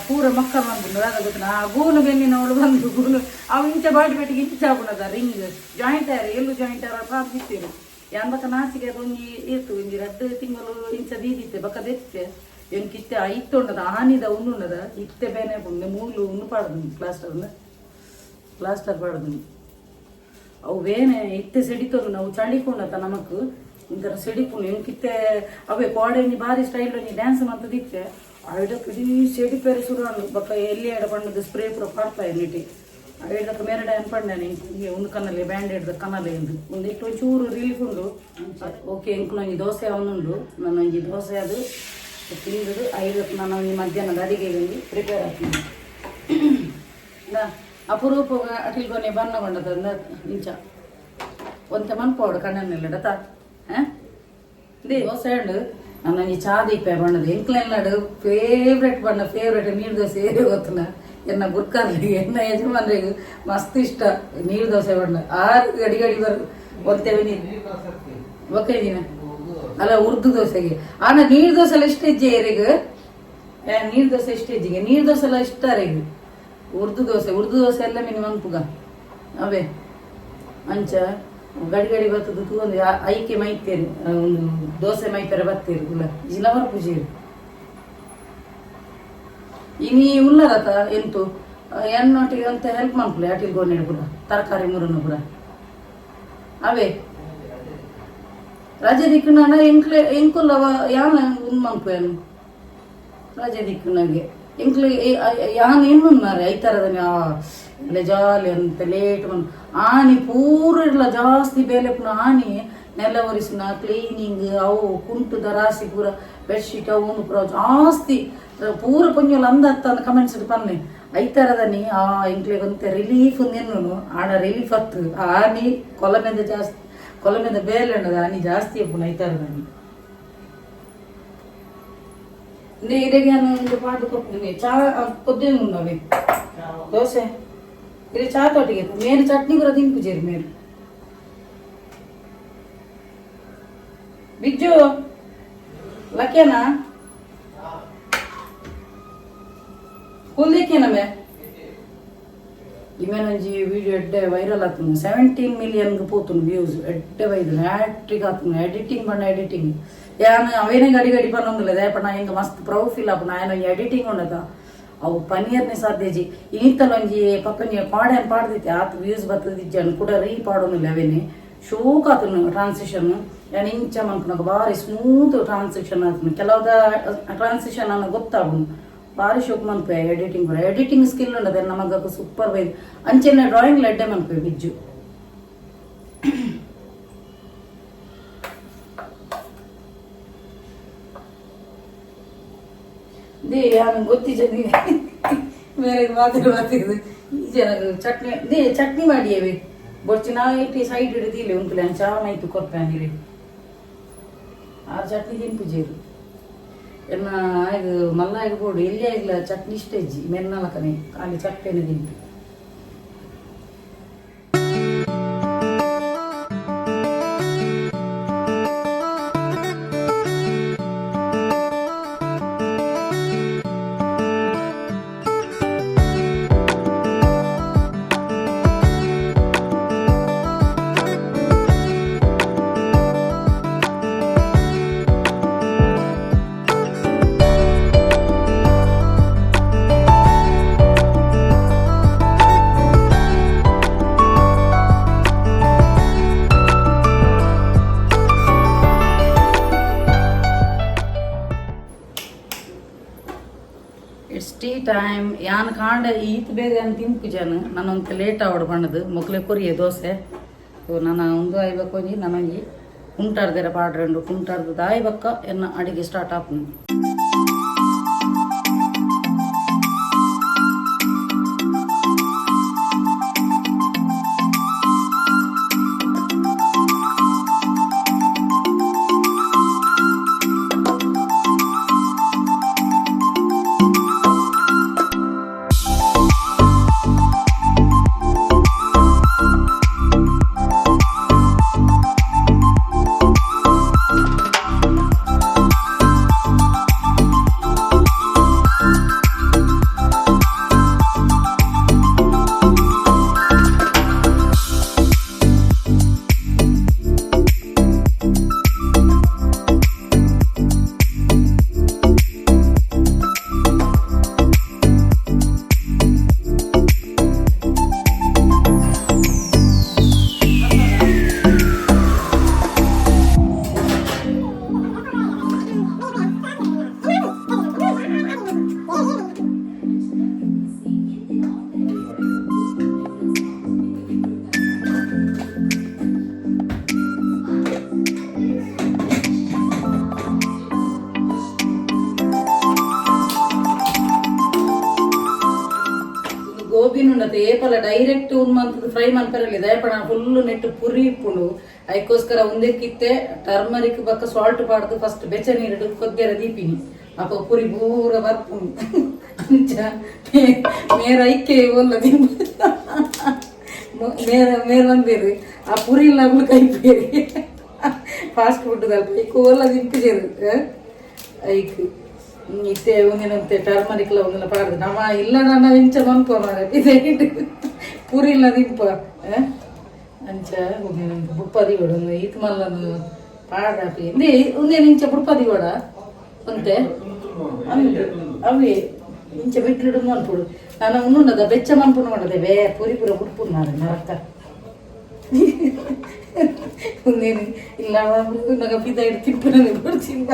ಪೂರ ಮಕ್ಕಳ ಬಂದು ದಾದ ಗೊತ್ತಿಲ್ಲ ಆ ಗೂನು ಬೆನ್ನಿನವಳು ಬಂದು ಗೂನು ಅವು ಇಂಚ ಬಾಡಿ ಬೆಟ್ಟಿಗೆ ಇಂಚ ಆಪುಣದ ರಿಂಗ್ ಜಾಯಿಂಟ್ ಆಯ್ರು ಎಲ್ಲು ಜಾಯಿಂಟ್ ಆರ ಪಾಡ್ದಿತ್ತೇರು ಯಾನ್ ಬಕ್ಕ ನಾಚಿಗೆ ಅದು ಒಂಜಿ ಏತು ಒಂಜಿ ರಡ್ಡು ತಿಂಗಳು ಇಂಚ ದೀದಿತ್ತೆ ಬಕ್ಕ ದೆತ್ತೆ ಎಂಕಿತ್ತೆ ಇತ್ತುಂಡದ ಆನಿದ ಉಂಡುಂಡದ ಇತ್ತೆ ಬೇನೆ ಪುಂಡೆ ಮೂಲು ಉಂಡು ಪಾಡ್ದು ಪ್ಲಾಸ್ಟರ್ ಪ್ಲಾಸ್ಟರ್ ಪಾಡ್ದು ಅವು ಬೇನೆ ಇತ್ತೆ ಸೆಡಿತೊಂದು ನಾವು ಚಳಿಕೊಂಡತ ನಮಕ್ ಒಂಥರ ಸೆಡಿಪುಂಡು ಎಂಕಿತ್ತೆ ಅವೇ ಕೋಡೆ ಒಂಜಿ ಬಾರಿ ಸ್ಟೈಲ್ ಒಂಜಿ ಡ್ಯಾನ್ಸ್ ಮಂತದಿತ್ತೆ ಐಡ ಇಡೀ ಸೆಡಿ ಪೇರೆ ಶುರು ಬಕ್ಕ ಎಲ್ಲಿ ಎಡ ಬಣ್ಣದ ಸ್ಪ್ರೇ ಪೂರ ಪಾಡ್ತಾ ನಿಟಿ. ಐಡ್ದಕ್ಕ ಮೇರಡ ಅನ್ಪಂಡೆ ಒಂದು ಕನಲ್ಲಿ ಬ್ಯಾಂಡೇಡ್ ಕನಲೆ ಎಂದು ಒಂದು ಇಟ್ಟು ಒಂಚೂರು ರಿಲೀಫ್ ಉಂಡು. ಓಕೆ, ಎಂಕುಲು ಒಂಜಿ ದೋಸೆ ಅವನುಂಡು. ನಾನೊಂಜಿ ದೋಸೆ ಅದು ತಿಂದು ಐದು ನಾನು ಒಂಜಿ ಮಧ್ಯಾಹ್ನದ ಅಡಿಗೆ ಒಂಜಿ ಪ್ರಿಪೇರ್ ಆಗ್ತೀನಿ. ಅಪರೂಪ ಅಟಿಲ್ ಕೊನೆ ಬಣ್ಣ ಕೊಂಡದ ಇಂಚ ಒಂತೆ ಮನ್ಪೋಡು ಕಣ್ಣನ್ನೆಲ್ಲಡತ ಹಾಂ. ದೋಸೆ ಉಂಡು, ನಾನು ಒಂಜಿ ಚಾ ದೀಪ ಬಣ್ಣದ ಎಂಕ್ಲೆಲ್ಲಾಡು ಫೇವ್ರೆಟ್ ಬಣ್ಣ, ಫೇವ್ರೆಟ್ ನೀರು ದೋಸೆ ಏರಿ ಗೊತ್ತನ. ಎನ್ನ ಗುರ್ಕಾರ್ಲಿಗೆ, ಎನ್ನ ಯಜಮಾನ್ರಿಗೆ ಮಸ್ತ್ ಇಷ್ಟ ನೀರು ದೋಸೆ ಬಣ್ಣ. ಆರು ಗಡಿ ಗಡಿ ಬರ್ ಒಂತೆ ನೀರು ಓಕೆ ದಿನ ಅಲ್ಲ ಉರ್ದು ದೋಸೆಗೆ ಆನ ನೀರು ದೋಸೆ ಎಲ್ಲ ಇಷ್ಟ ಇಜ್ಜೆ ಏರಿಗ. ನೀರು ದೋಸೆ ಇಷ್ಟ ಇಜ್ಜಿಗೆ, ನೀರು ದೋಸೆ ಎಲ್ಲ ಇಷ್ಟ ಅರೆಗ್. ಉರ್ದು ದೋಸೆ, ಉರ್ದು ದೋಸೆ ಎಲ್ಲ ಮಿನಿಮಮ್ ಪುಗ ಅವೇ. ಅಂಚ ಗಡಿ ಗಡಿ ಬರ್ತದ ತೂವೊಂದು ಐಕೆ ಮೈತೇರು, ಒಂದು ದೋಸೆ ಮೈಪೆರೆ ಬತ್ತೇರು ಉಲ್ಲ ಜಿನವರ್ ಪೂಜೆರು. ಇನಿ ಉಲ್ಲರತ ಎಂತು ಎನ್ನೊಟ್ಟಿಗೆ ಅಂತ ಹೆಲ್ಪ್ ಮಾಡ್ಕೊಳಿ. ಅಟಿಲ್ ಗೋನೆಡು ಪೂರ ತರಕಾರಿ ಮುರುನು ಪೂರ ಅವೇ. ರಜೆ ದಿಕ್ಕುನಾನ ಎಂಕ್ಲೆ ಎಂಕುಲ್ಲವ ಯಾನ ಉಂದು ಮನ್ಪುವೆನು. ರಜೆ ದಿಕ್ಕುನಾಗೆ ಎಂಕ್ಲೆ ಯಾನ್ ಇನ್ನು ಮಾರೆ ಐತರದ ಜಾಲಿ ಅಂತ ಲೇಟ್ ಮನ್ ಆನಿ ಪೂರ ಇರ್ಲ ಜಾಸ್ತಿ ಬೇಲೆ ಪುನ ಆನಿ ನೆಲ ಒರೆಸುನ, ಕ್ಲೀನಿಂಗ್ ಅವು ಕುಂಟುದ ರಾಶಿ ಪೂರ, ಬೆಡ್ಶೀಟ್ ಅವು ಒಂದು ಪೂರ ಜಾಸ್ತಿ ಪೂರ ಪೊಂಜೊಲು ಅಂದ ಅತ್ತ ಕಮೆಂಟ್ಸ್ ಪನ್ನೆ. ಐತರದನಿ ಆ ಎಂಕ್ಲೆಗ್ ಒಂತೆ ರಿಲೀಫ್ ಎನ್ನುನು. ಆಡ ರಿಲೀಫ್ ಅತ್ತು ಆನಿ ಕೊಲಮೆದ ಜಾಸ್ತಿ, ಕೊಲಮೆದ ಬೇಲೆ ಉಂಡದ ಆನಿ ಜಾಸ್ತಿ ಪುನ ಐತರದನಿ. ಇರೆಗೆ ಒಂದು ಪಾಡು ಕೊಪ್ಪುನಿ ಚಾ ಕೊದ್ದೆ ಉಂಡವೆ ದೋಸೆ ಇರೆ ಚಾ ತೋಟಿಗೆ ಮೇರು ಚಟ್ನಿ ಕೂಡ ತಿನ್ಪುಜೇರು ಮೇರು. ಬಿಜ್ಜು ಲಕ್ಕೇನಾ ಕುಲ್ದಿಕ್ಕೇನ ಮೇ ಇಮೇನೊಂಜಿ ವಿಡಿಯೋ ಎಡ್ಡೆ ವೈರಲ್ ಆತುಂಡು, 17 ಮಿಲಿಯನ್ ಪೋತುಂಡು ವ್ಯೂಸ್. ಎಡ್ಡೆ ವೈದಲ್ ಹ್ಯಾಟ್ರಿಕ್ ಆತುಂಡು. ಎಡಿಟಿಂಗ್ ಬಣ್ಣ ಎಡಿಟಿಂಗ್ ಯಾನ್ ಅವೇನೇ ಗಡಿ ಗಡಿ ಪನ್ನೊಂದಿಲ್ಲ ದಯಪಣ್ಣ. ಹೆಂಗ ಮಸ್ತ್ ಪ್ರೌಡ್ ಫೀಲ್ ಆಪುಂಡು. ಆಯನ ಒಂಜಿ ಎಡಿಟಿಂಗ್ ಉಂಡದ ಅವು ಪನಿಯರ್ನೆ ಸಾಧ್ಯಜಿ. ಈತಲ ಒಂಜಿ ಪಕ್ಕಂಜಿ ಪಾಡ್ಯಾನ್ ಪಾಡ್ದಿತ್ತೆ, ಆತ್ ವ್ಯೂಸ್ ಬತ್ತದಿಜ್ಜಾನ್ ಕೂಡ ರೀ ಪಾಡೊಂದಿಲ್ಲ. ಅವೇನೆ ಶೋಕ್ ಆತುಂಡು ಟ್ರಾನ್ಸಿಷನ್. ಯಾನ್ ಇಂಚ ಮನ್ಪುನಗ ಬಾರಿ ಸ್ಮೂತ್ ಟ್ರಾನ್ಸಿಷನ್ ಆತುಂಡು. ಕೆಲವುದ ಟ್ರಾನ್ಸಿಷನ್ ಅನ್ನ ಗೊತ್ತಾಗುಂಡು. ಬಾರಿ ಶೋಕ್ ಮನ್ಪೆ ಎಡಿಟಿಂಗ್ ಪೂರ. ಎಡಿಟಿಂಗ್ ಸ್ಕಿಲ್ ಉಂಡದ ನಮಗ ಸೂಪರ್ ಬೈದು. ಅಂಚೆನೆ ಡ್ರಾಯಿಂಗ್ ಎಡ್ಡೆ ಮನ್ಪೆ ಬಿಜ್ಜು. They ಯಾನ್ ಗೊತ್ತಿಜ ಮೇರೆ ಮಾತಾಡಿ ಮಾತಾಡಿದ್ ಈ ಜನ ಚಟ್ನಿ they chutney ಮಾಡಿಯೇವೆ ಬೊರ್ಚಿ ನಾ ಇಟ್ಟಿ ಸೈಡ್ ಹಿಡಿದಿಲ್ಲ ಉಂಟು ಚಾ ಮೈತು ಕೊರ್ಪೆ ನೀರು ಆ ಚಟ್ನಿ ತಿನ್ಪುಜೇರು. ಎನ್ನ ಆಯ್ದು ಮಲ್ಲ ಬೋಡು ಎಲ್ಲಿ ಆಗಿಲ್ಲ ಚಟ್ನಿ ಇಷ್ಟ ಇಜ್ಜಿ ಮೆನ್ನಲಕನೆ ಖಾಲಿ ಚಪ್ಪೆನೆ ತಿಂತು. It's tea time. ಯಾನ್ ಕಾಂಡ ಈತ್ ಬೇಗ ಯಾನ್ ತಿನ್ಪುಜಾನ್. ನಾನೊಂದು ಲೇಟ್ ಆವಡ್ ಬಣ್ಣದು ಮೊಕ್ಲೆ ಕೊರಿಯೆ ದೋಸೆ. ನಾನು ಒಂದು ಆಯ್ಬಕ್ಕ ಒಂಜಿ ನಾನೊಂಜಿ ಕುಂಟಾರ್ದೆರ ಪಾಡ್ರೆಂಡು ಕುಂಟಾರ್ದು ಆಯ್ಬಕ್ಕ ಎನ್ನ ಅಡಿಗೆ ಸ್ಟಾರ್ಟ್ ಆಪುಂಡು. ಏಪಲ ಡೈರೆಕ್ಟ್ ಉಂದು ಮಂತದ ಫ್ರೈ ಮನ್ಪೆರಲ್ಲಿ ದಯಪಣ ಫುಲ್ ನೆಟ್ಟು ಪುರಿ ಇಪ್ಪುಂಡು. ಐಕೋಸ್ಕರ ಉಂದೆಕ್ಕಿತ್ತೆ ಟರ್ಮರಿಕ್ ಬಕ್ಕ ಸಾಲ್ಟ್ ಪಾಡ್ದು ಫಸ್ಟ್ ಬೆಚ್ಚ ನೀರು ಕೊದ್ದೆರ ದೀಪಿನಿ. ಅಪ್ಪ ಪುರಿ ಪೂರ ಬರ್ಪುಂಡು. ಅಂಚ ಮೇರ ಐಕೆ ಒಲ್ಲ ಮೇರ ಮೇರ ಬಂದೇರು ಆ ಪುರಿ ಇಲ್ಲ ಕೈಪೇರಿ ಫಾಸ್ಟ್ ಫುಡ್ ಅಲ್ಪ ಐಕ್ ಓಲ್ಲ ತಿನ್ಪಿಜೇರು. ಐಕ್ ಇತ್ತೆ ಒಂದಿನಂತೆ ಟರ್ಮರಿಕ್ಲ ಒಂದಿನ ಪಾಡ್ದು ನಮ್ಮ ಇಲ್ಲ ನನ್ನ ಇಂಚ ಮನ್ಪ ಮಾರ ಇದೆ ಪುರಿ ಇಲ್ಲ ತಿನ್ಪ. ಅಂಚ ಒಂದಿನ ಬುಡ್ಪದಿ ಕೊಡು ಒಂದು ಈತ್ ಮಲ್ಲನು ಪಾಡ್ದಾಪಿ ಇಂದೇ ಒಂದೇನು ಇಂಚ ಬುಡ್ಪದಿ ಕೊಡ ಅಂತೆ ಅವೇ ಇಂಚ ಬಿಟ್ಲಿಡು ಮನ್ಪುಡು. ನಾನು ಉಣ್ಣುಂಡದ ಬೆಚ್ಚ ಮನ್ಪುಂಡು ಮಾಡದೆ ಬೇ ಪುರಿ ಪೂರ ಬುಡ್ಪುಡು ಮಾರೆ ನರಕ. ಒಂದೇನು ಇಲ್ಲ ನಗ ಪಿದ ತಿಪ್ಪುನ ಕೊಡ್ತೀನಿ.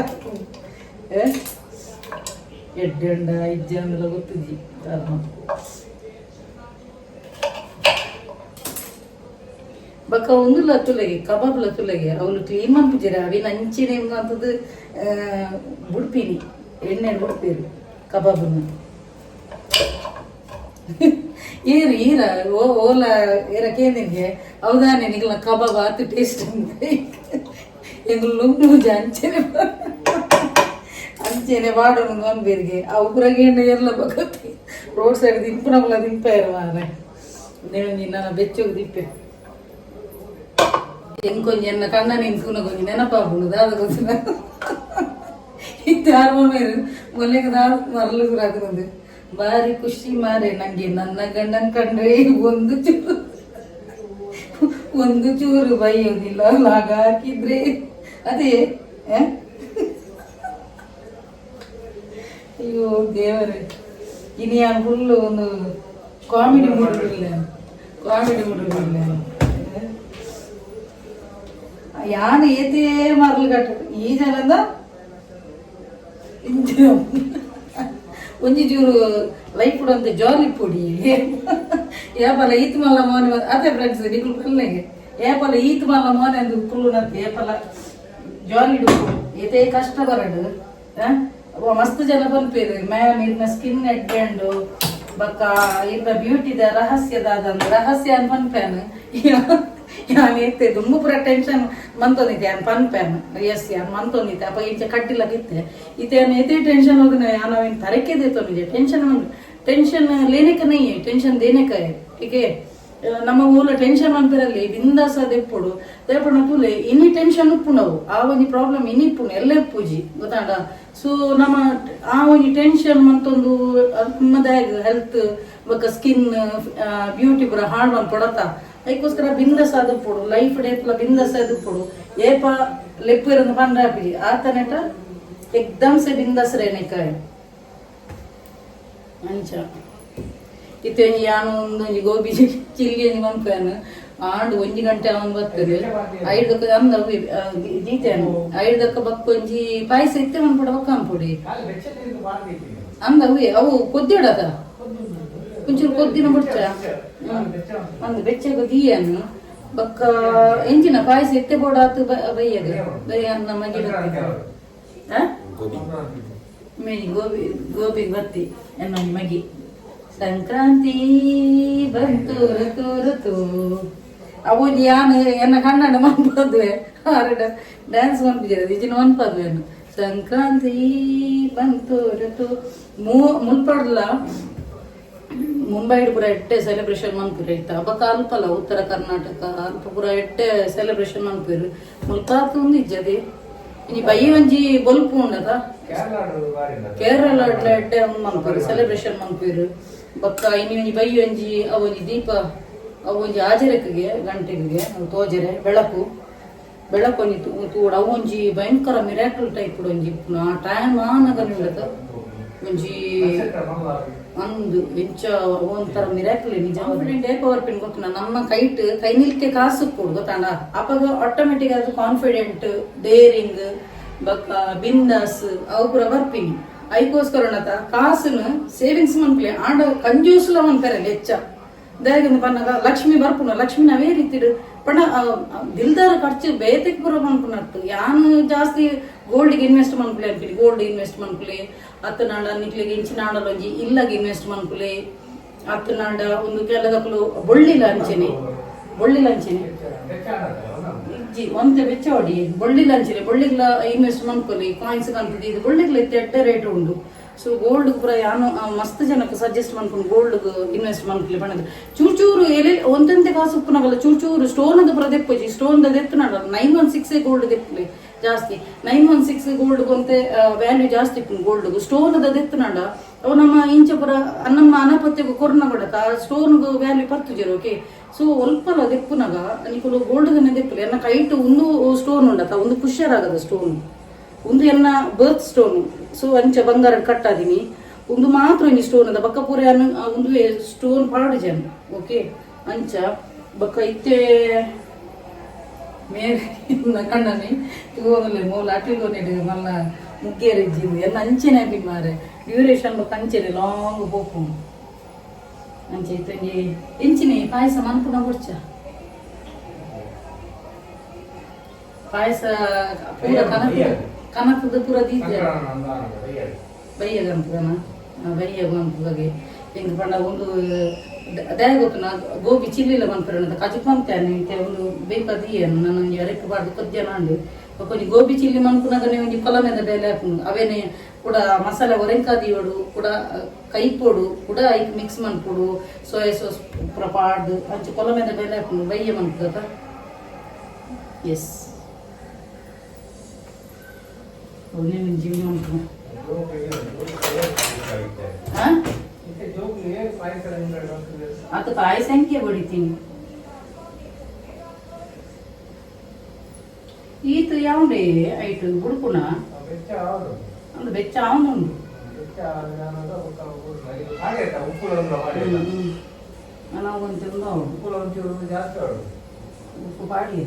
ಎಡ್ಡೆ ಉಂಡ ಇಜ್ಜ ಅಂದಲ ಗೊತ್ತಿಜ್ಜಿ ಧರ್ಮ. ಬೊಕ್ಕ ಒಂದುಲ ತುಲೆಗೆ ಕಬಾಬ್ಲ ತುಲೆಗೆ ಅವಳು ಕ್ಲೀನ್ ಮನ್ಪುಜೆರ್. ಅವಿನ ಅಂಚಿನ ಅಂತದ್ದು ಬುಡ್ಪಿನಿ ಎಣ್ಣೆ ಬುಡ್ಪೇರು ಕಬಾಬನ್ನು. ಏರು ಈರ ಓ ಓಲ ಏರ ಕೇಂದಿಗೆ ಹೌದಾನೆ ನಿಗ್ಲ ಕಬಾಬ್ ಆತು ಟೇಸ್ಟ್ ಎಂಗುಲು ಲುಂಗು ಅಂಚೆನೆ ಅಂಚೆನೆ ವಾಡೋನು ಅನ್ಬೇರಿಗೆ. ಆ ಉಗ್ರಗೇಂಡ ಎಲ್ಲ ಬಗತ್ತಿ ರೋಡ್ ಸೈಡ್ ತಿಂಪುನಗುಲ ತಿಂಪಾಯರು ಮಾರೆ. నేను ನನ್ನ ಬೆಚ್ಚಗೆ ದಿಪ್ಪೆ ಎಂಕೊಂಜಿ ಎನ್ನ ಕಣ್ಣ ನಿಂತ್ಕುನ ಕೊಂಜಿ ನೆನಪಾಪುಂಡು ದಾದ ಗೊತ್ತಿಲ್ಲ. ಇತ್ತೆ ಆರ್ಮೋನೇರು ಮೊನ್ನೆಗೆ ದಾದ ಮರಲು ರಾಕುಂದು ಬಾರಿ ಖುಷಿ ಮಾರೆ ನಂಗೆ. ನನ್ನ ಗಂಡನ್ ಕಂಡ್ರೆ ಒಂದು ಚೂರು ಒಂದು ಚೂರು ಬೈಯೋದಿಲ್ಲ ಲಾಗ ಹಾಕಿದ್ರೆ ಅದೇ ಆ? ಅಯ್ಯೋ ದೇವರೇ, ಇನಿ ಫುಲ್ ಒಂದು ಕಾಮಿಡಿ ಮೂಡ್ ಇಲ್ಲ, ಕಾಮಿಡಿ ಮೂಡ್ ಇಲ್ಲ. ಯಾನ್ ಏತೇ ಮರಲು ಕಟ್ಟ ಈ ಜನದ ಇಂಚ ಒಂಜಿ ಚೂರು ಲೈಫ್ ಅಂತ ಜಾಲಿ ಪೊಡಿ ಏಪಲ ಈತ್ ಮಲ್ಲ ಮೋನೆ. ಅದೇ ಫ್ರೆಂಡ್ಸ್, ನಿಕುಲು ಪಲ್ಲೆಗೆ ಏಪಲ ಈತ್ ಮಲ್ಲ ಮೋನೆ ಅಂದು ಕುಲ್ಲುನಂತ ಏಪಲ ಜಾಲಿ ಏತೇ ಕಷ್ಟ ಬರಡು. ಮಸ್ತ್ ಜನ ಪನ್ಪೇರು, ಮ್ಯಾಮ್ ಇರ್ನ ಸ್ಕಿನ್ ಎಡ್ಡೆಂಡು ಬಕ್ಕ ಇರ್ನ ಬ್ಯೂಟಿದ ರಹಸ್ಯದಾದ ರಹಸ್ಯ ಅನ್ ಪನ್ಪೇನು. ಯಾನ್ ಏತೆ ದುಂಬು ಪೂರ ಟೆನ್ಷನ್ ಮಂತೊಂದಿತ್ತೆ. ಯಾನ್ ಪನ್ಪೇನು ಎಸ್ ಯಾನ್ ಮಂತೊಂದಿತ್ತೆ. ಅಪ್ಪ ಇಂಚ ಕಡ್ಡಿಲಗಿತ್ತೆ ಇತ್ತೆ ಯಾನ್ ಏತೆ ಟೆನ್ಷನ್ ಹೋಗಿನ ಯಾನ್ ಅವಿನ ತರಕೆ ದೇತೊಂದಿದ್ದೆ. ಟೆನ್ಷನ್ ಟೆನ್ಷನ್ लेने का नहीं है, टेंशन देने का है, ठीक है. ನಮ್ಮ ಊಲ ಟೆನ್ಷನ್ ಮನ್ಪಿರಲ್ಲಿ ಬಿಂದಾಸ ದೆಪ್ಪುಡು ದೇಪುಣ ತೂಲೆ. ಇನಿ ಟೆನ್ಷನ್ ಉಪ್ಪುಂಡವು ಆ ಒಂಜಿ ಪ್ರಾಬ್ಲಮ್ ಇನಿ ಇಪ್ಪುಂಡು ಎಲ್ಲ ಪೂಜಿ ಗೊತ್ತಾಂಡ. ಸೊ ನಮ್ಮ ಆ ಒಂಜಿ ಟೆನ್ಷನ್ ಮಂತೊಂದು ನಮ್ಮದಾಗ ಹೆಲ್ತ್ ಬೊಕ್ಕ ಸ್ಕಿನ್ ಬ್ಯೂಟಿ ಪೂರ ಹಾಳ್ ಮನ್ಪೊಡತ್ತ. ಐಕೋಸ್ಕರ ಬಿಂದಾಸ ಆದುಪ್ಪೊಡು ಲೈಫ್ ಡೇಪುಲ ಬಿಂದಾಸ ಆದುಪ್ಪೊಡು. ಏಪ ಲೆಪ್ಪು ಪಂಡ್ರಾಪಿ ಆತನೆಟ ಎಕ್ದಮ್ ಸೆ ಬಿಂದಾಸ್ ರೇನೆಕಾಯ್. ಅಂಚ ಇತ್ತೆ ಒಂಜಿ ಯಾನ್ ಒಂದೊಂಜಿ ಗೋಬಿ ಚಿಲ್ಲಿ ಒಂಜಿ ಮನ್ಪೇನು. ಆಂಡ್ ಒಂಜಿ ಗಂಟೆ ಅವನ್ ಬರ್ತದೆ ಐದಕ್ಕ ಅಂದ ದೀತೇನು ಐದಕ್ಕ ಬಕ್ಕ ಒಂಜಿ ಪಾಯಸ ಇತ್ತೆ ಮನ್ಪೊಡ ಬಕ್ಕ ಅನ್ಪೊಡಿ ಅಂದ ಅವೇ ಅವು ಕೊದ್ದಿಡದ ಒಂಚೂರು ಕೊದ್ದಿನ ಬುಡ್ಚ ಅಂದ್ ಬೆಚ್ಚಗ ದೀಯನು ಬಕ್ಕ ಎಂಚಿನ ಪಾಯಸ ಇತ್ತೆ ಬೋಡಾತು ಬೈಯಗ ಬೈ ಅನ್ನ ಮಗಿ ಮೇನಿ ಗೋಬಿ ಗೋಬಿ ಬತ್ತಿ ಎನ್ನ ಮಗಿ. ಸಂಕ್ರಾಂತಿ ಬಂತು ಋತು ಋತು ಅವು ಯಾನ್ ಎನ್ನ ಕನ್ನಡ ಮನ್ಪದ್ವೆ ಆರಡ ಡ್ಯಾನ್ಸ್ ಮನ್ಪಿಜೆ ಇಜಿನ ಮನ್ಪದ್ವೆ. ಸಂಕ್ರಾಂತಿ ಬಂತು ಋತು ಮೂ ಮುಲ್ಪಡ್ಲ ಮುಂಬೈಡ್ ಪೂರ ಎಟ್ಟೆ ಸೆಲೆಬ್ರೇಷನ್ ಮನ್ಪುರ ಇತ್ತ. ಅಬ್ಬಕ್ಕ ಅಲ್ಪಲ್ಲ ಉತ್ತರ ಕರ್ನಾಟಕ ಅಲ್ಪ ಪೂರ ಎಟ್ಟೆ ಸೆಲೆಬ್ರೇಷನ್ ಮನ್ಪುರು. ಮುಲ್ಪಾತು ಒಂದು ಇಜ್ಜದೆ ಇನಿ ಬಯ್ಯ ಒಂಜಿ ಬೊಲ್ಪು ಉಂಡದ. ಕೇರಳ ಎಡ್ಡೆ ಮನ್ಪುರು ಸೆಲೆಬ್ರೇಷನ್ ಮನ್ಪುರು. ಬೊಕ್ಕ ಇನಿ ಒಂಜಿ ಬಯ್ಯ ಒಂಜಿ ಅವೊಂಜಿ ದೀಪ ಅವೊಂಜಿ ಆಜರಕ್ಕಿಗೆ ಗಂಟೆಗೆ ಅವು ತೋಜರೆ ಬೆಳಕು ಬೆಳಕು ಒಂಜಿ ತೂಡ ಅವು ಒಂಜಿ ಭಯಂಕರ ಮಿರಾಕಲ್ ಟೈಪ್ ಒಂಜಿ ಆ ಟೈಮ್ ಆನಗ ನಿಂಡತ ಒಂಜಿ ಅಂದು ಎಂಚ ಒಂಥರ ಮಿರಾಕಲ್ ನಿಜ. ಕಾನ್ಫಿಡೆಂಟ್ ಏ ಪವರ್ ಪಿನ್ ಗೊತ್ತುನ ನಮ್ಮ ಕೈಟ್ ಕೈ ನಿಲ್ಕೆ ಕಾಸು ಕೊಡು ಗೊತ್ತಾಂಡ. ಅಪಗ ಆಟೋಮೆಟಿಕ್ ಅದು ಕಾನ್ಫಿಡೆಂಟ್ ಡೇರಿಂಗ್ ಬಕ್ಕ ಬಿಂದಾಸ್ ಅವು ಪೂರ ಬರ್ಪಿನಿ. ಐಕೋಸ್ಕರ ಕಾಸುನು ಸೇವಿಂಗ್ಸ್ ಮನ್ಪುಲೆ ಆಂಡ ಕಂಜೂಸ್ಲ ಮನ್ಪೆರೆ ಹೆಚ್ಚ. ದಾಯೆಗಂದ್ ಪನ್ನಗ ಲಕ್ಷ್ಮಿ ಬರ್ಪುನ ಲಕ್ಷ್ಮಿ ಅವೇ ರೀತಿಡ್ ಪಂಡ ದಿಲ್ದಾರ ಖರ್ಚು ಬೇತೆಗ್ ಪೂರ ಮನ್ಪುನತ್ತು. ಯಾನ್ ಜಾಸ್ತಿ ಗೋಲ್ಡ್ ಇನ್ವೆಸ್ಟ್ ಮನ್ಪುಲೆ ಅನ್ಪಿನಿ. ಗೋಲ್ಡ್ ಇನ್ವೆಸ್ಟ್ ಮನ್ಪುಲೆ ಅತ್ತನಾಂಡ ನಿಕ್ಲೆಗ್ ಇಂಚಿನ ಆಂಡಲ ಒಂಜಿ ಇಲ್ಲಗ್ ಇನ್ವೆಸ್ಟ್ ಮನ್ಪುಲೆ. ಅತ್ತನಾಂಡ ಒಂದು ಕೆಲದಕ್ಕಲು ಬೊಳ್ಳಿಲ ಅಂಚೆನೆ ಬೊಳ್ಳಿಲ ಅಂಚೆನೆ ಇಜ್ಜಿ ಒಂತೆ ಬೆಚ್ಚ ಹೊಡಿ ಬೊಳ್ಳಿಲ ಅಂಚೆನೆ ಬೊಳ್ಳಿಗ್ಲ ಇನ್ವೆಸ್ಟ್ ಮನ್ಕೊಲಿ ಕಾಯಿನ್ಸ್ ಕಂತದ್ದು ಇದು ಬೊಳ್ಳಿಗ್ಲ ಇತ್ತೆ ಎಡ್ಡೆ ರೇಟ್ ಉಂಡು. ಸೊ ಗೋಲ್ಡ್ ಪೂರ ಯಾನು ಮಸ್ತ್ ಜನಕ್ಕೆ ಸಜೆಸ್ಟ್ ಮನ್ಕೊಂಡು ಗೋಲ್ಡ್ ಇನ್ವೆಸ್ಟ್ ಮನ್ಕೊಲಿ ಪಣದು ಚೂರು ಚೂರು ಎಲೆ ಒಂದೊಂದೇ ಕಾಸು ಉಪ್ಪುನಗಲ್ಲ ಚೂರು ಚೂರು ಸ್ಟೋನ್ ಅದ ಪೂರ ದೆಪ್ಪುಜಿ ಸ್ಟೋನ್ ದೆತ್ತುನಡ 916 ಗೋಲ್ಡ್ ದೆಪ್ಪುಲೆ ಜಾಸ್ತಿ 916 ಗೋಲ್ಡ್ ಒಂತೆ ವ್ಯಾಲ್ಯೂ ಜಾಸ್ತಿ ಇಪ್ಪುಂಡು ಗೋಲ್ಡ್ ಸ್ಟೋನ್ the ದೆತ್ತುನಡ ಅವು ನಮ್ಮ ಇಂಚ ಪೂರ ನಮ್ಮ ಅನಪತ್ಯಗೂ ಕೊರ್ನ ಕೊಡತ ಆ ಸ್ಟೋನ್ ವ್ಯಾಲ್ಯೂ ಪತ್ತುಜರು. ಓಕೆ, ಸೊ ಒಲ್ಪಲ ದೆಪ್ಪುನಗ ನಿಕುಲು ಗೋಲ್ಡ್ ದನೆ ದೆಪ್ಪುಲೆ. ಎನ್ನ ಕೈಟ್ ಒಂದು ಸ್ಟೋನ್ ಉಂಡತ ಒಂದು ಖುಷಿಯಾಗದ ಸ್ಟೋನ್ ಒಂದು ಎನ್ನ ಬರ್ತ್ ಸ್ಟೋನ್. ಸೊ ಅಂಚ ಬಂಗಾರ ಕಟ್ಟಾದಿನಿ ಒಂದು ಮಾತ್ರ ಒಂಜಿ ಸ್ಟೋನ್ ಅದ ಬಕ್ಕ ಪೂರ ಒಂದು ಸ್ಟೋನ್ ಪಾಡು ಜನ. ಓಕೆ, ಅಂಚ ಬಕ್ಕ ಇತ್ತೆ ಮೇರೆ ಕಣ್ಣನಿ ತೂವೊಂದುಲ್ಲೆ ಮೂಲ ಅಟಿಲ್ಗೊನಿಡು ಮಲ್ಲ ಮುಗ್ಗೇರಿಜ್ಜಿ ಎನ್ನ ಅಂಚೆನೆ ಆಪಿ ಮಾರೆ ಡ್ಯೂರೇಷನ್ ಬೊಕ್ಕ ಅಂಚೆನೆ ಲಾಂಗ್ ಪೋಪುಂಡು. ಅಂಚೆ ಇತ್ತೊಂಜಿ ಎಂಚಿನೆ ಪಾಯಸ ಮನ್ಪುನ ಬೊಡ್ಚ ಪಾಯಸ ಪೂರ ಕನಕ ಕನಕದ ಪೂರ ದೀತೆ ಬಯ್ಯಗ ಅನ್ಪುದನ ಬಯ್ಯಗ ಅನ್ಪುದಾಗೆ ಎಂಕ್ ಪಂಡ ಒಂದು ದಾಯ ಗೊತ್ತುನ ಗೋಬಿ ಚಿಲ್ಲಿಲ ಮನ್ಪುರ ಕಜಿಪ್ ಮಂತೇನೆ ಇತ್ತೆ ಒಂದು ಬೇಕದೀಯನು ನಾನು ಒಂಜಿ ಅರೆಕ್ ಪಾಡ್ದು ಕೊದ್ಯನ ಉಂಡು. ಬೊಕ್ಕ ಒಂಜಿ ಗೋಬಿ ಚಿಲ್ಲಿ ಮನ್ಪುನಗನೆ ಒಂಜಿ ಕೊಲಮೆದ ಬೇಲೆ ಆಪುಂಡು. ಅವೇನೆ ಕೂಡ ಮಸಾಲೆ ಒರೆಂಕ ದೀವೊಡು ಕೂಡ ಕೈಪೊಡು ಕೂಡ ಐಕ್ ಮಿಕ್ಸ್ ಮನ್ಪೊಡು ಸೋಯಾ ಸಾಸ್ ಪೂರ ಪಾಡ್ದು ಅಂಚ ಕೊಲಮೆದ ಬೇಲೆ ಆಪುಂಡು. ಬಯ್ಯ ಮನ್ಪುಗತ. ಎಸ್, ಒಂಜಿ ಜೀವನ ಮನ್ಪುನ. ಅದು ಪಾಯಸ ಸಂಖ್ಯೆ ಬಡಿತೀನಿ ಈತ ಯಾವಂಡೆ ಐಟ್ ಬುಡ್ಪುನ ಅಂದ್ ಬೆಚ್ಚ ಅವನುಂಡು. ನಾವು ಒಂದು ತಿಂದು ಉಪ್ಪು ಪಾಡಿ.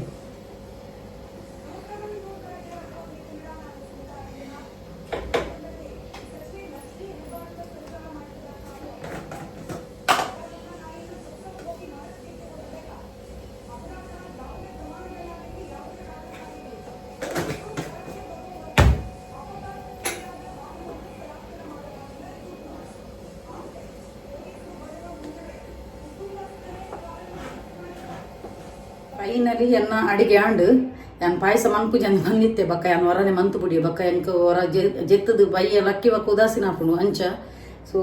ಫೈನಲಿ ಎನ್ನ ಅಡಿಗೆ ಆಂಡ್ ಯಾನ್ ಪಾಯಸ ಮನ್ಪುಜಂದು ಬಂದಿತ್ತೆ ಬಕ್ಕ ಯಾನ್ ಹೊರನೆ ಮಂತು ಪುಡಿ ಬಕ್ಕ ಎಂಕ್ ಹೊರ ಜೆತ್ತದು ಬಯ್ಯ ಲಕ್ಕಿ ಬಕ್ಕ ಉದಾಸೀನ ಆಪುಂಡು ಅಂಚ. ಸೊ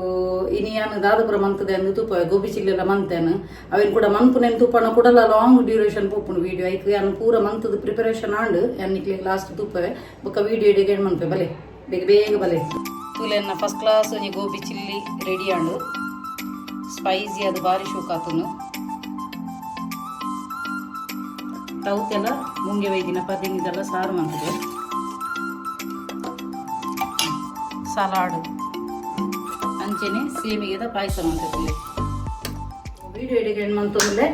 ಇನಿ ಯಾನ್ ದಾದಪುರ ಮಂತದೆ ಅಂದು ತೂಪ ಗೋಬಿ ಚಿಲ್ಲೆಲ್ಲ ಮಂತೇನು ಅವೇನು ಕೂಡ ಮನ್ಪುನೆನ್ ತೂಪಣ ಕೂಡಲ ಲಾಂಗ್ ಡ್ಯೂರೇಷನ್ ಪೋಪುಂಡು ವೀಡಿಯೋ. ಐಕ್ ಯಾನ್ ಪೂರ ಮಂತದ ಪ್ರಿಪರೇಷನ್ ಆಂಡ್ ಯಾನ್ ನಿಕ್ಲೆ ಲಾಸ್ಟ್ ತೂಪವೆ ಬೊಕ್ಕ ವೀಡಿಯೋ ಇಡಿಗೆ ಮನ್ಪೆ. ಬಲೆ ಬೇಗ ಬೇಗ ಬಲೆ ತೂಲೆನ್ನ ಫಸ್ಟ್ ಕ್ಲಾಸ್ ಒಂಜಿ ಗೋಬಿ ಚಿಲ್ಲಿ ರೆಡಿ ಆಂಡ್. ಸ್ಪೈಸಿ ಅದು ಬಾರಿ ಶೋಕಾತುನು. ತೌತೆಲ್ಲ ಮುಂಗೆ ವೈದಿನ ಪದಿಂಗಿದೆಲ್ಲ ಸಾರು ಮಂತದೆ ಸಲಾಡ್ ಅಂಚೆನೆ ಸೇಮಿಗೆದ ಪಾಯಸ ಮಂತದೆ. ವಿಡಿಯೋ ಎಡಿಗೆ ಮಂತೊಂದುಲ್ಲೆ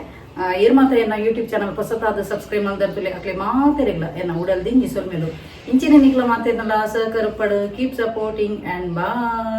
ಏರ್ ಮಾತ್ರ ಎನ್ನ ಯೂಟ್ಯೂಬ್ ಚಾನಲ್ ಹೊಸತಾದ ಸಬ್ಸ್ಕ್ರೈಬ್ ಮಲ್ದರ್తుಲೆ ಅಕ್ಲೆ ಮಾತೆರೆಗ್ಲ ಎನ್ನ ಉಡಲ್ ದಿಂಜಿ ಸೊಲ್ಮೆಲು. ಇಂಚಿನ ನಿಕ್ಲ ಮಾತೆರ್ನಲ ಸಹಕಾರ ಪಡು. Keep supporting and bye.